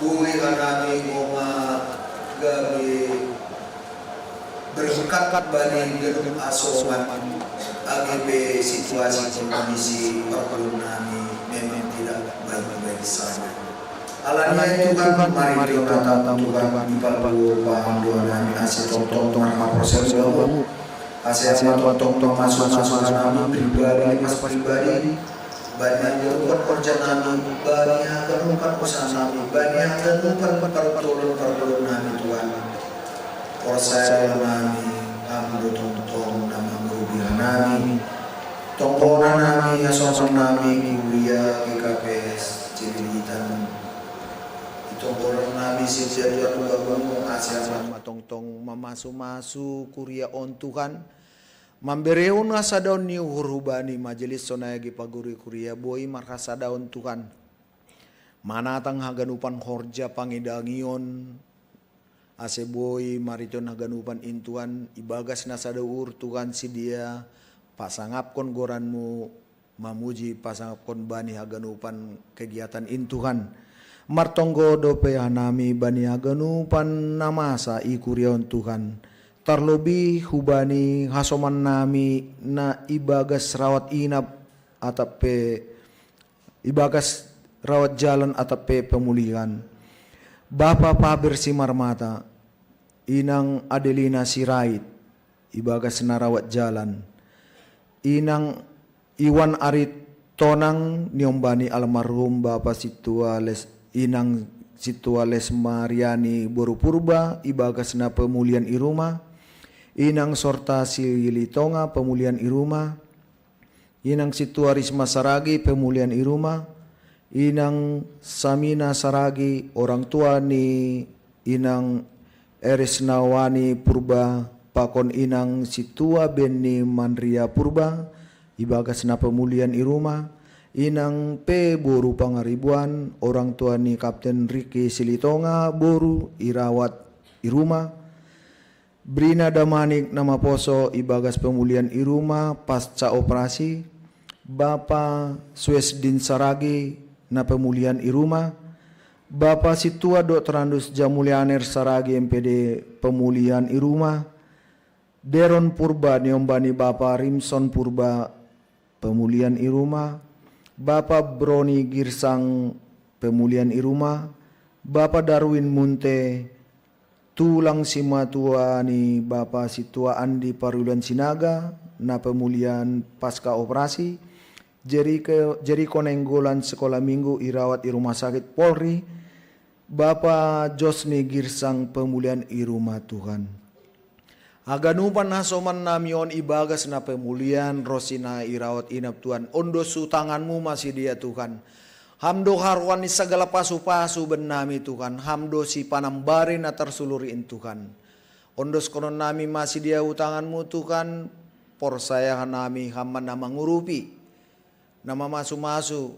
Boi hanami goma gabe berkat bani ganup hasoman, age pe situasi kondisi pargulanta nami memang tidak baik-baik saja. Alani ai, Tuhan, marhite hataM, Tuhan, ipagolpa Ham do hanami ase tongtong marhaporseaon Bamu. Ase Ham ma tongtong mamasu-masu hanami pribadi, mas pribadi, bani haganupan horja nami, bani haganupan usaha nami, bani haganupan pargulon-pargulon nami, Tuhan. Porsaya nami, Ham do tongtong na mangurupi hanami. Tonggonan nami, hasoman nami, kuria, G K P S Cililitan. Itonggonan nami, sian Tuhan, Tuhan, ase Ham ma tongtong mamasu-masu kuria on, Tuhan. Mamberehon hasadaon ni uhur hubani majelis, sonai age paguru kuria boi marhasadaon, Tuhan. Manatang haganupan horja pangidangion, ase boi marhitehon haganupan in, Tuhan, ibagas na sada uhur, Tuhan, sidea pasangapkon goranMu, mamuji, pasangapkon bani haganupan kegiatan in, Tuhan. Martonggo dope hanami bani haganupan na masa i kuria on, Tuhan. Tarlobi hubani hasoman nami na ibagas rawat inap atap pe ibagas rawat jalan atap pe pemulihan. Bapa Paber Simarmata, Inang Adelina Sirait, ibagas na rawat jalan. Inang Iwan Aritonang, niombani almarhum Bapa Sintua Les, Inang Sintua Lesmariani boru Purba, ibagas na pemulihan i ruma. Inang Sorta Silitonga, pemulihan i ruma. Inang Sintua Risma Saragi, pemulihan i ruma. Inang Samina Saragi, orang tua ni Inang Eresnawani Purba, pakon Inang Sintua Benni Manria Purba, ibagas na pemulian i ruma, inang pe boru Pangaribuan, orang tua ni Kapten Riki Silitonga boru irawat i ruma, Brina Damanik na maposo ibagas pemulian i ruma pasca operasi, Bapa Suesdin Saragi na pemulian i ruma, Bapa Situa Doktorandus Jamulianer Saragi M P D pemulian i ruma, Deron Purba niombani Bapa Rimson Purba pemulian i ruma, Bapa Broni Girsang pemulian i ruma, Bapa Darwin Munte, tulang simatua ni Bapa Situa Andi Parulan Sinaga, na pemulian pasca operasi, Jeriko, Jeriko Nainggolan sekolah minggu irawat i rumah sakit Polri, Bapa Josni Girsang pemulian i rumah Tuhan. Haganupan hasoman nami on ibagas na pemulian ronsi na irawat inap Tuhan, on do sutanganmu masidia Tuhan. Ham do haruan ni sagala pasu-pasu bennami Tuhan, ham do si panambari na tarsuluri in Tuhan. Ondos konon nami masidia utanganmu Tuhan, porsaya nami ham na mangurupi, na mamasu-masu,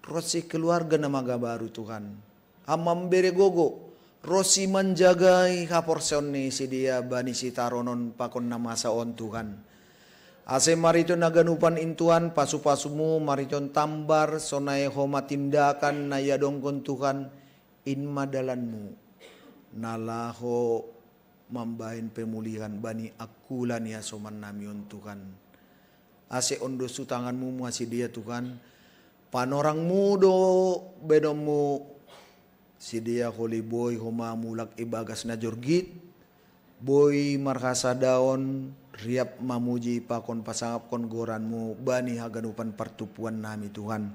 ronsi keluarga na magabaru Tuhan. Ham mambere gogo, ronsi manjagai haporseon ni sidia bani sitaronon pakon na masa on Tuhan. Ase mariton haganupan in Tuhan pasu-pasumu mariton tambar sonai homa tindakan na iadongkon Tuhan, in ma dalanmu, na laho mambahen pemulihan bani angkula ni hasoman nami on Tuhan. Ase ondos utanganmu masidia Tuhan, panorangmu do benonmu, sidia holi boi homa mulak ibagas na jorgit, boi marhasadaon, riap mamuji pakon pasangapkon goranmu bani haganupan partumpuan nami Tuhan.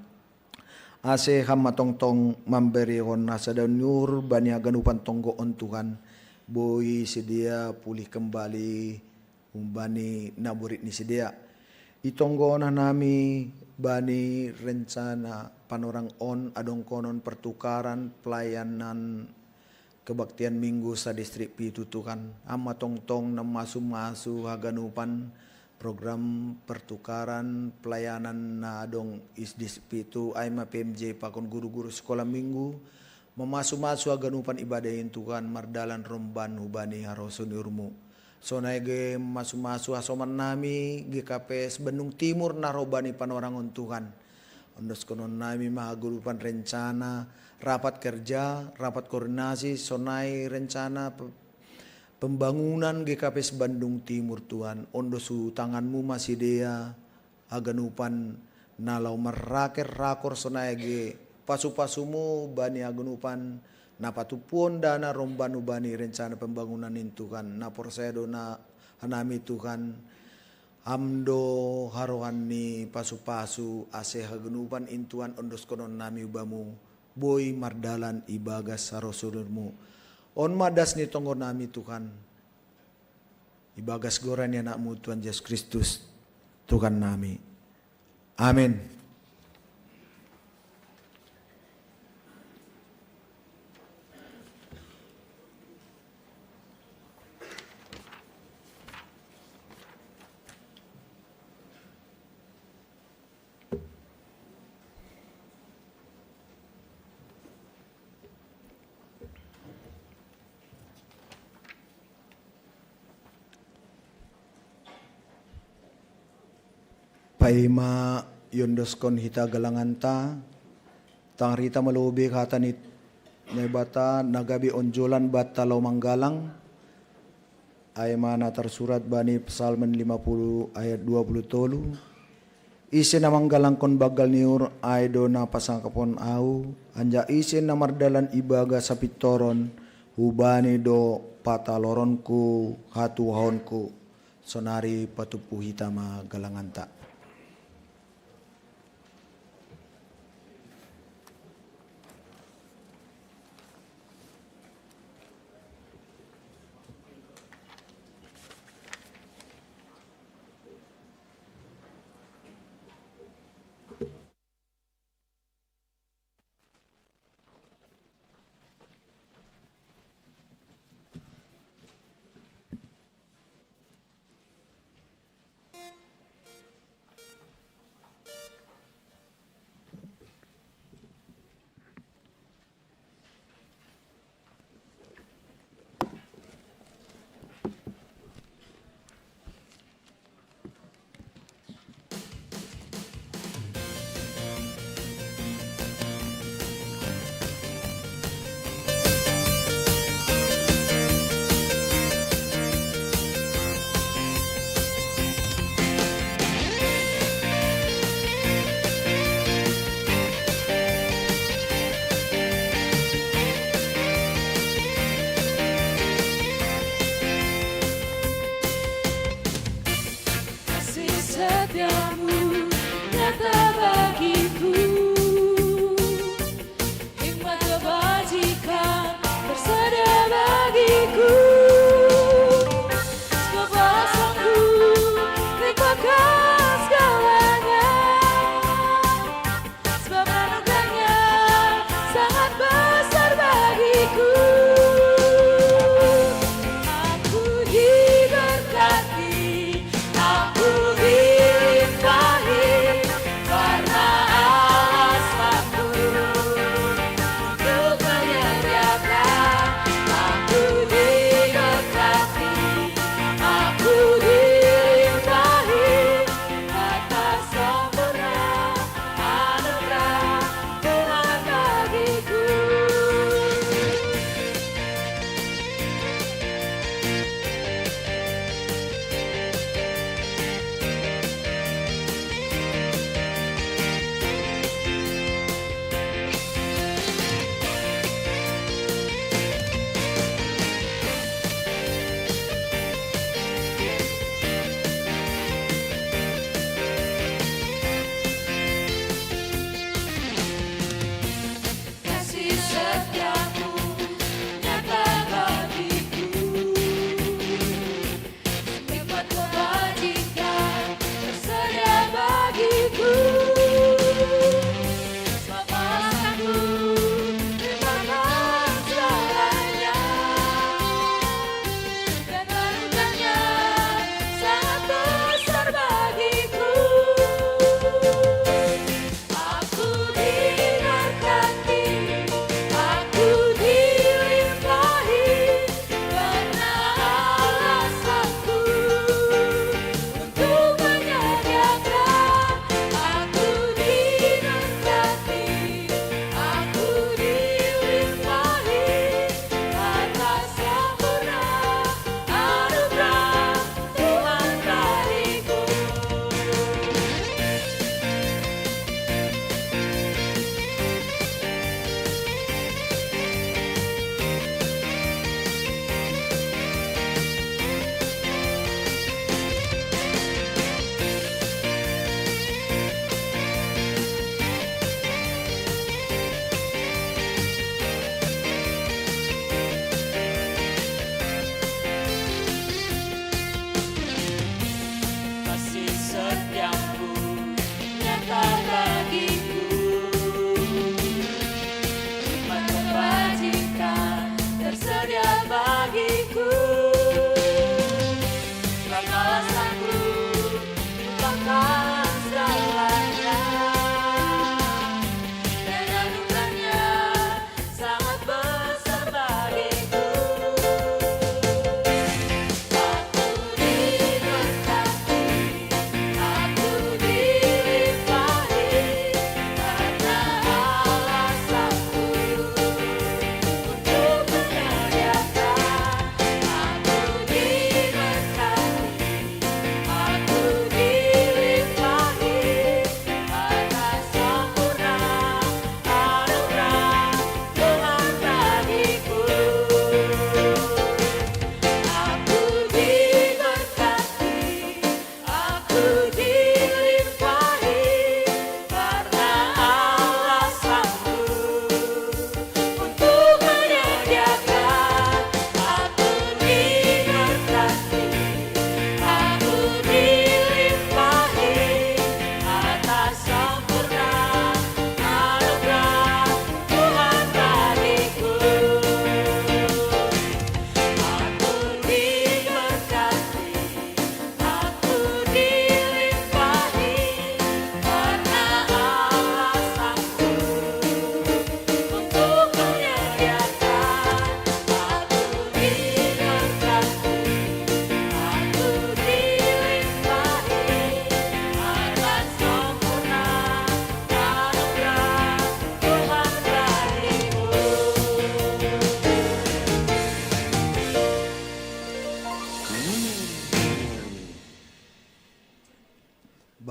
Ase ham ma tongtong mamberehon hasadaon ni uhur bani haganupan tonggo on Tuhan, boi sidia pulih kembali humbani na borit ni sidia. Itonggo on hanami bani rencana panorang on adongkonon pertukaran pelayanan kebaktian minggu sadistrik pitu Tuhan. Ham ma tongtong na masu-masu haganupan program pertukaran pelayanan na adong isdistrik pitu, ai ma P M J pakon guru-guru sekolah minggu, mamasu-masu haganupan ibadah in Tuhan mardalan romban hubani harosuh ni uhurmu. Sonai ge masu-masu hasoman nami G K P S Bandung Timur na ro bani panorang on Tuhan. Ondoskonon nami ma haganupan rencana, rapat kerja, rapat koordinasi, sonai rencana pe-, pembangunan G K P S Bandung Timur Tuhan. Ondos tu tanganmu ma sidea haganupan na laho marraker rakor sonai ge pasu-pasumu bani haganupan na patumpuon dana romban hubani rencana pembangunan in Tuhan, na porsaya do na hanami Tuhan, ham do harohan ni pasu-pasu ase haganupan in Tuhan ondoskonon nami hubamu, boi mardalan ibagas harosuhmu. On ma das ni tonggo nami Tuhan, ibagas goran ni anakmu Tuhan Jesus Kristus, Tuhan nami. Amin. Paima iondoskon hita galanganta, tangar hita malobi hata ni Naibata na gabe onjolan banta laho manggalang, ai ma na tarsurat bani Psalmen lima puluh ayat dua puluh tolu, ise na manggalangkon banggal ni uhur ai do na pasangapkon ahu, anjaha ise na mardalan ibagas hapintoron, hubani do pataloronku hatuaonku. Sonari patumpu hita ma galanganta.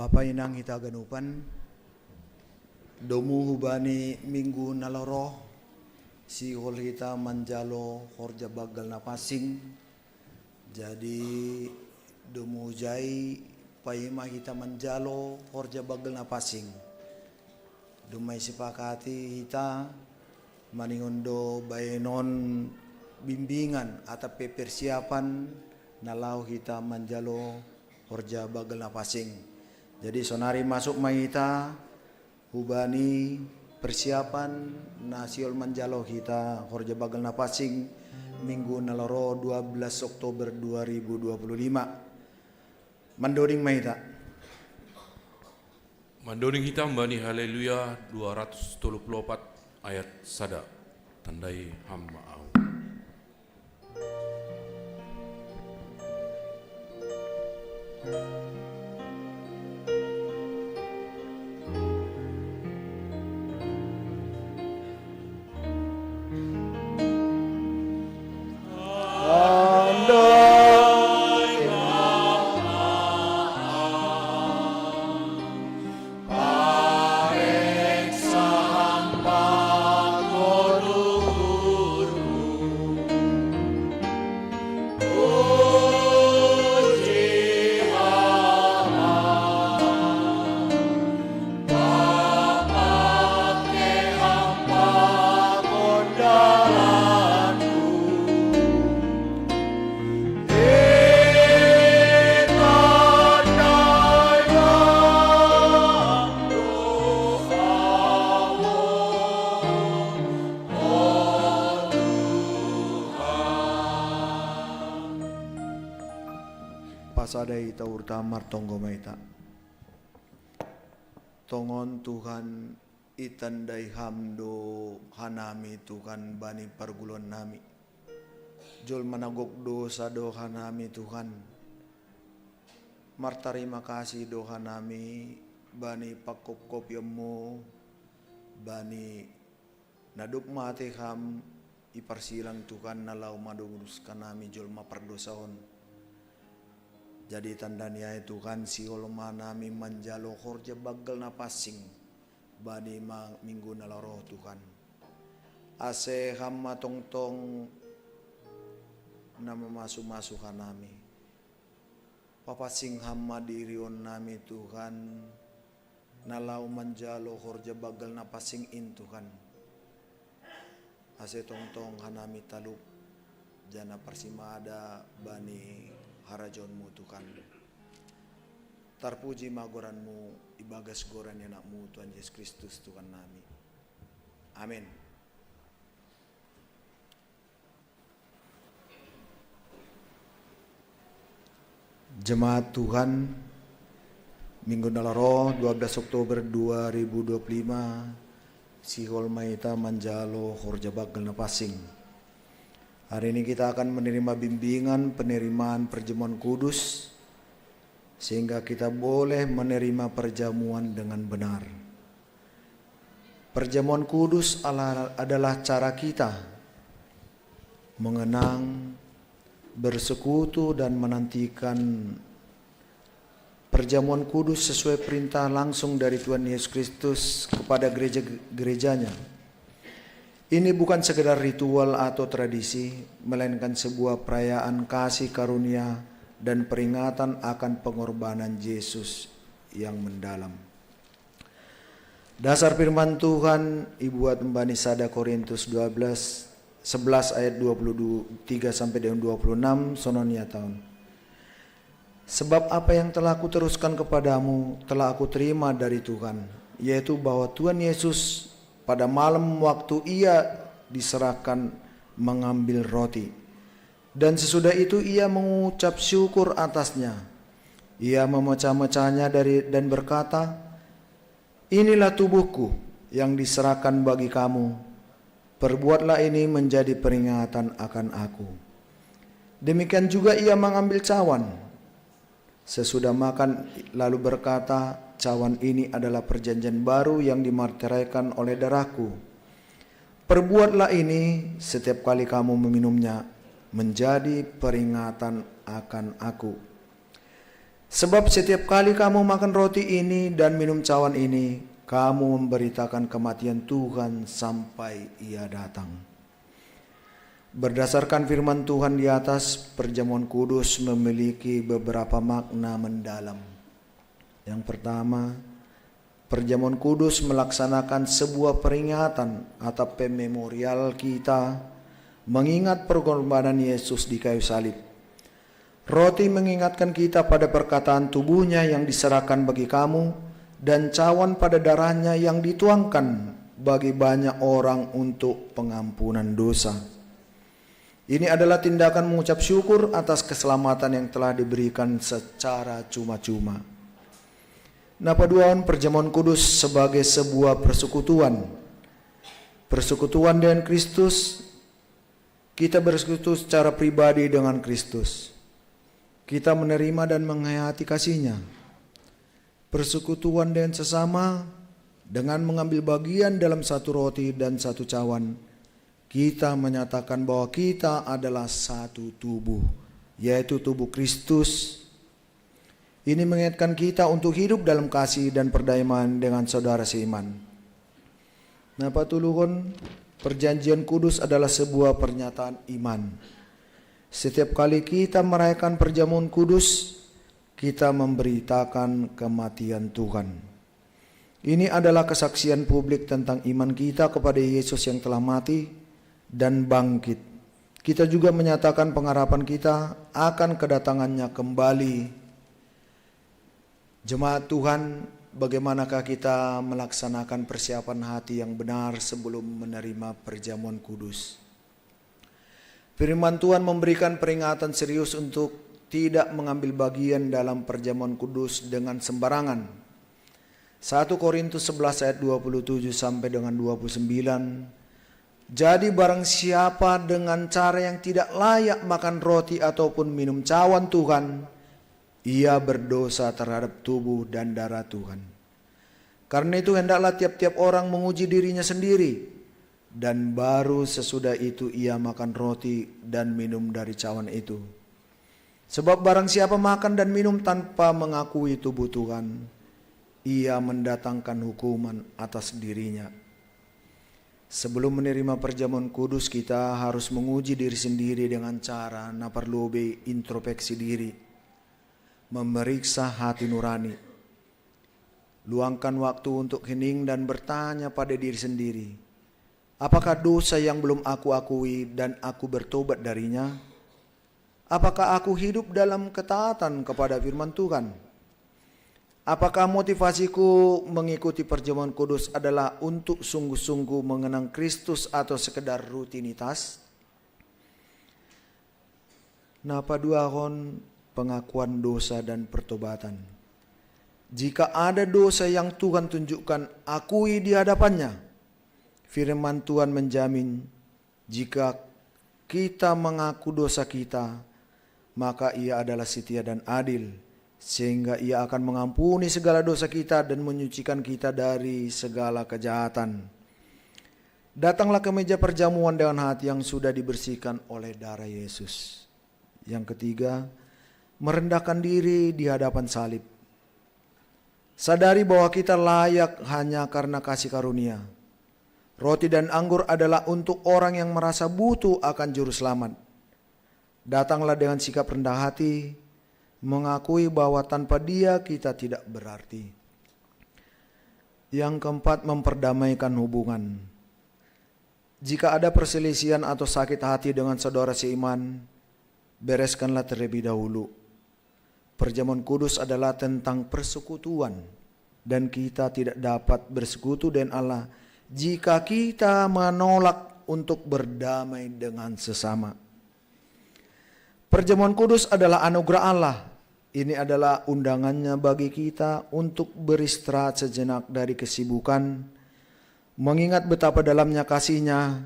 Painang hita ganupan, domu hubani minggu na lohor, sihol hita manjalo horja banggal na pansing. Jadi domu jai paima hita manjalo horja banggal na pansing. Dumai sipakati hita maningon do baenon bimbingan atap pe persiapan na laho hita manjalo horja banggal na pansing. Jadi sonari masuk ma hita hubani persiapan na sihol manjalo hita horja banggal na pansing minggu na lohor dua belas Oktober dua ribu dua puluh lima. Mandoding ma hita. Mandoding hita mambani Haleluya dua ratus tolu puluh opat ayat sada. Tandai Ham ma au. Pasada hita, urta martonggo ma hita. Tongon Tuhan, itandai Ham do hanami Tuhan bani pargulon nami. Jolma na gok dosa do hanami Tuhan. Martarima kasih do hanami bani pangkopkopionmu, bani na dob mate Ham iparsilang Tuhan na laho manuduskan hami jolma pardosa on. Jadi tanda ni ai Tuhan, sihol ma hanami manjalo horja banggal na pansing bani ma-, minggu na lohor Tuhan. Ase Ham ma tongtong na mamasumasu hanami. Papansing Ham ma dirionnami Tuhan, na laho manjalo horja banggal na pansing in Tuhan. Ase tongtong hanami talup, janah parsimada bani harajaonmu Tuhan. Tarpuji ma goranmu ibagas goran ni Anakmu Tuhan Yesus Kristus Tuhan nami. Amin. Jemaat Tuhan, minggu na lohor dua belas Oktober dua ribu dua puluh lima, sihol ma hita manjalo horja banggal na pansing. Hari ini kita akan menerima bimbingan penerimaan perjamuan kudus, sehingga kita boleh menerima perjamuan dengan benar. Perjamuan kudus ala-, adalah cara kita mengenang, bersekutu, dan menantikan perjamuan kudus sesuai perintah langsung dari Tuhan Yesus Kristus kepada gereja-gerejanya. Ini bukan sekedar ritual atau tradisi, melainkan sebuah perayaan kasih karunia dan peringatan akan pengorbanan Yesus yang mendalam. Dasar firman Tuhan ibuat mambani sada Korintus dua belas, sebelas ayat dua puluh tiga sampai dengan dua puluh enam, sonon ia taon. Sebab apa yang telah kuteruskan kepadamu telah aku terima dari Tuhan, yaitu bahwa Tuhan Yesus pada malam waktu ia diserahkan mengambil roti. Dan sesudah itu ia mengucap syukur atasnya. Ia memecah-mecahnya dari, dan berkata, "Inilah tubuhku yang diserahkan bagi kamu. Perbuatlah ini menjadi peringatan akan aku." Demikian juga ia mengambil cawan sesudah makan, lalu berkata, "Cawan ini adalah perjanjian baru yang dimateraikan oleh darahku. Perbuatlah ini setiap kali kamu meminumnya, menjadi peringatan akan aku." Sebab setiap kali kamu makan roti ini dan minum cawan ini, kamu memberitakan kematian Tuhan sampai Ia datang. Berdasarkan firman Tuhan di atas, perjamuan kudus memiliki beberapa makna mendalam. Yang pertama, perjamuan kudus melaksanakan sebuah peringatan atau memorial kita mengingat pengorbanan Yesus di kayu salib. Roti mengingatkan kita pada perkataan tubuhnya yang diserahkan bagi kamu, dan cawan pada darahnya yang dituangkan bagi banyak orang untuk pengampunan dosa. Ini adalah tindakan mengucap syukur atas keselamatan yang telah diberikan secara cuma-cuma. Napa duaon perjamuan kudus sebagai sebuah persekutuan. Persekutuan dengan Kristus, kita bersekutu secara pribadi dengan Kristus. Kita menerima dan menghayati kasihnya. Persekutuan dengan sesama, dengan mengambil bagian dalam satu roti dan satu cawan, kita menyatakan bahwa kita adalah satu tubuh, yaitu tubuh Kristus. Ini mengingatkan kita untuk hidup dalam kasih dan perdamaian dengan saudara seiman. Napa tuluhon, perjanjian kudus adalah sebuah pernyataan iman. Setiap kali kita merayakan perjamuan kudus, kita memberitakan kematian Tuhan. Ini adalah kesaksian publik tentang iman kita kepada Yesus yang telah mati dan bangkit. Kita juga menyatakan pengharapan kita akan kedatangannya kembali. Jemaat Tuhan, bagaimanakah kita melaksanakan persiapan hati yang benar sebelum menerima perjamuan kudus? Firman Tuhan memberikan peringatan serius untuk tidak mengambil bagian dalam perjamuan kudus dengan sembarangan. Satu Korintus sebelas ayat dua puluh tujuh sampai dengan dua puluh sembilan. Jadi barang siapa dengan cara yang tidak layak makan roti ataupun minum cawan Tuhan, ia berdosa terhadap tubuh dan darah Tuhan. Karena itu hendaklah tiap-tiap orang menguji dirinya sendiri, dan baru sesudah itu ia makan roti dan minum dari cawan itu. Sebab barang siapa makan dan minum tanpa mengakui tubuh Tuhan, ia mendatangkan hukuman atas dirinya. Sebelum menerima perjamuan kudus, kita harus menguji diri sendiri dengan cara napa lobe introspeksi diri, memeriksa hati nurani. Luangkan waktu untuk hening dan bertanya pada diri sendiri, apakah dosa yang belum aku akui dan aku bertobat darinya? Apakah aku hidup dalam ketaatan kepada firman Tuhan? Apakah motivasiku mengikuti perjamuan kudus adalah untuk sungguh-sungguh mengenang Kristus atau sekedar rutinitas? Napa duahon, pengakuan dosa dan pertobatan. Jika ada dosa yang Tuhan tunjukkan, akui di hadapannya. Firman Tuhan menjamin, jika kita mengaku dosa kita, maka Ia adalah setia dan adil, sehingga Ia akan mengampuni segala dosa kita dan menyucikan kita dari segala kejahatan. Datanglah ke meja perjamuan dengan hati yang sudah dibersihkan oleh darah Yesus. Yang ketiga, merendahkan diri di hadapan salib. Sadari bahwa kita layak hanya karena kasih karunia. Roti dan anggur adalah untuk orang yang merasa butuh akan juru selamat. Datanglah dengan sikap rendah hati, mengakui bahwa tanpa Dia kita tidak berarti. Yang keempat, memperdamaikan hubungan. Jika ada perselisihan atau sakit hati dengan saudara seiman, bereskanlah terlebih dahulu. Perjamuan kudus adalah tentang persekutuan, dan kita tidak dapat bersekutu dengan Allah jika kita menolak untuk berdamai dengan sesama. Perjamuan kudus adalah anugerah Allah. Ini adalah undangannya bagi kita untuk beristirahat sejenak dari kesibukan, mengingat betapa dalamnya kasihnya,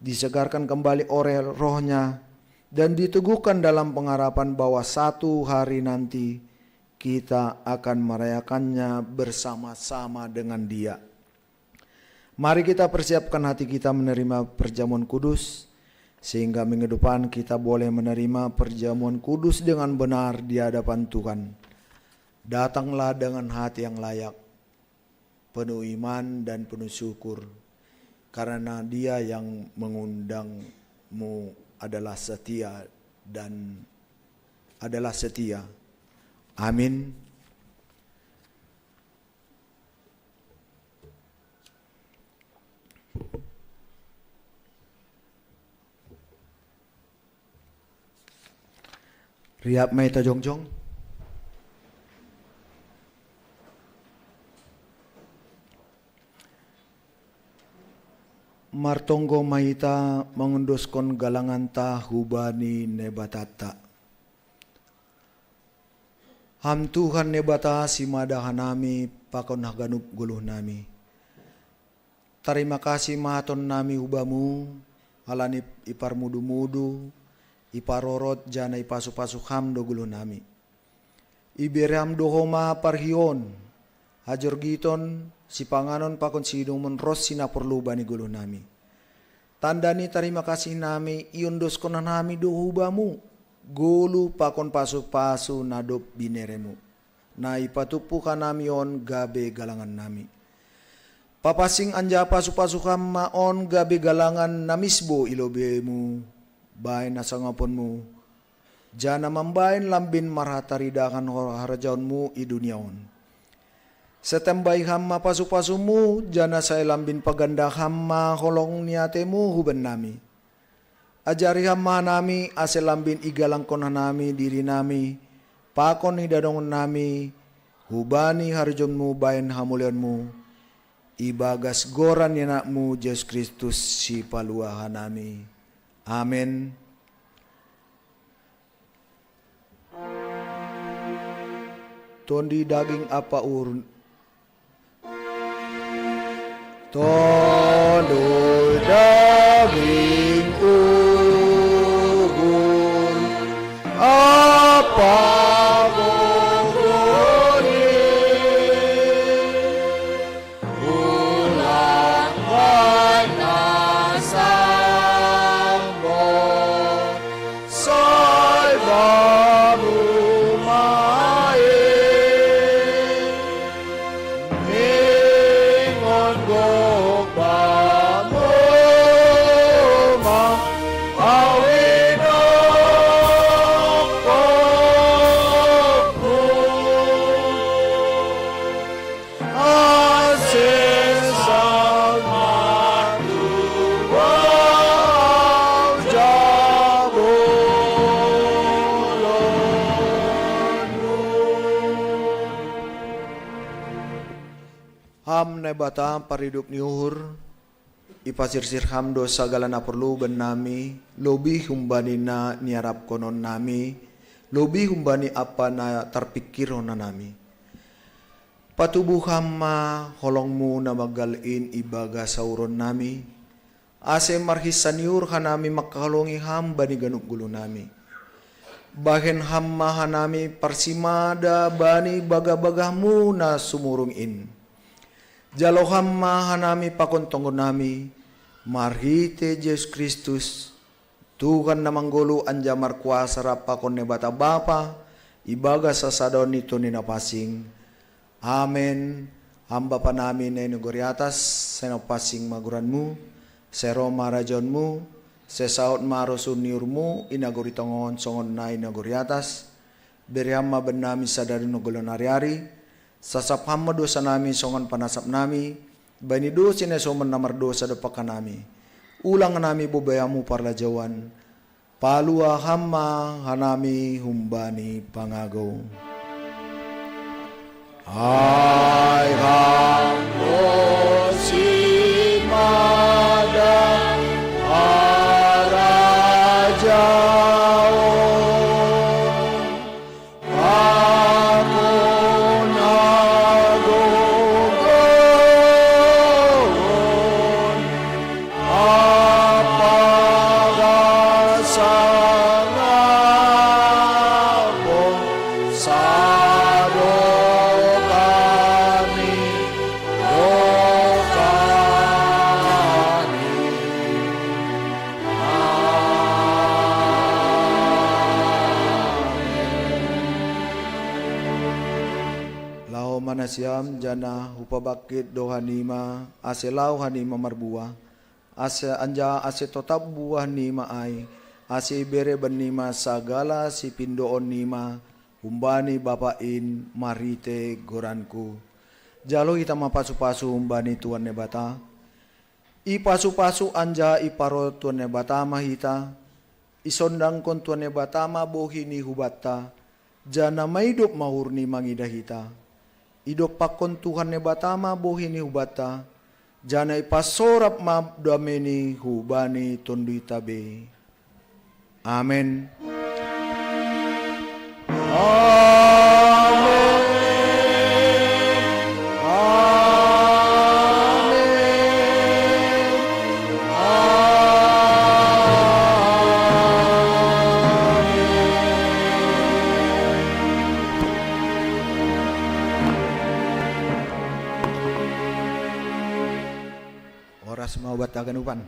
disegarkan kembali oleh rohnya, dan diteguhkan dalam pengharapan bahwa satu hari nanti kita akan merayakannya bersama-sama dengan Dia. Mari kita persiapkan hati kita menerima perjamuan kudus, sehingga minggu depan kita boleh menerima perjamuan kudus dengan benar di hadapan Tuhan. Datanglah dengan hati yang layak, penuh iman dan penuh syukur, karena Dia yang mengundangmu adalah setia dan adalah setia. Amin. Riap mai ta jongjong. Martonggo ma hita mangondoskon galanganta hubani Naibatanta. Ham Tuhan Naibata, simada hanami pakon haganup goluhnami. Tarima kasih ma hatonnami hu Bamu, halani iparmudu-mudu, iparorot, janah ipasu-pasu Ham do goluhnami. Ibere Ham do homa parhion, hajorgiton, sipanganon pakon siinumon ronsi na porlu bani goluhnami. Tanda ni tarima kasihnami iondoskononnami do hu Bamu goluh pakon pasu-pasu na dob binereMu, na ipatumpu hanami on gabe galangannami. Papansing anjaha pasu-pasu Ham ma on gabe galangan na misbo i lobeiMu, bahen hasangaponMu, janah mambahen lambin marhataridahan harajaonMu i dunia on. Sai tambai Ham ma pasu-pasuMu, janah sai lambin paganda Ham ma holong ni ateiMu hu bannami. Ajari Ham ma hanami, ase lambin igalangkon hanami dirinami pakon hidadongannami hubani harajaonMu bahen hamuliaonMu, ibagas goran ni AnakMu Jesus Kristus Sipalua hanami. Amen. Tonduy daging ampa uhur. Tonduy daging uhur ampa gogohni. Ulang bahen na sambor, sai Bamu ma i. Ningon gok Bamu ma ahu inompokmu. Ase salpu ahu jabulonmu. Ham Naibata, paridup ni uhur, ipasirsir Ham do sagala na porlu bannami, lobih humbani na niarapkononnami, lobih humbani ampa na tarpingkirhononnami. Patubuh Ham ma holongMu na banggal in ibagas hauronnami, ase marhinsaniur hanami mangkaholongi Ham bani ganup goluhnami. Bahen Ham ma hanami parsimada bani bagah-bagahMu na sumurung in. Jalo Ham ma hanami pakon tonggonnami, marhitei Jesus Kristus, Tuhan na manggoluh anjaha markuasa rap pakon Naibata Bapa, ibagas hasadaon ni Tondi Napansing. Amen. Ham Bapanami na i nagori atas, sai na pansing ma goranMu, sai ro ma harajaonMu, sai saud ma harosuh ni uhurMu i nagori tonga on songon na i nagori atas. Bere Ham ma bannami sadari on hangoluan ari-ari. Sasap Ham ma dosanami songon panasapnami bahen ni dousa na i sombong na mardousa dompak hanami. Ulang hanami bobai Hamu parlajouan. Palua Ham ma hanami humbani pangagou. Ai Ham do simada harajaon, pakon hagogoon, ampa hasangapon, sadokah ni dokahni. Amen. nasiam, jana hupabangkit do hanima, ase laho hanima marbuah, ase anjaha ase totap buah nima ai, ase ibere bannima sagala sipindoon nima humbani Bapa in marhite goranku. Jalo hita ma pasu-pasu humbani Tuhan Naibata. Ipasu-pasu anjaha iparorot Tuhan Naibata ma hita, isondangkon Tuhan Naibata ma bohi ni hubanta, jana maidop ma uhurni mangidah hita. Idompakkon Tuhan Naibata ma bohi ni hubanta, jana ipasorap ma dameni hubani tonduyta be. Amen. Amen. Amen. Amen. Horas ma ubat haganupan.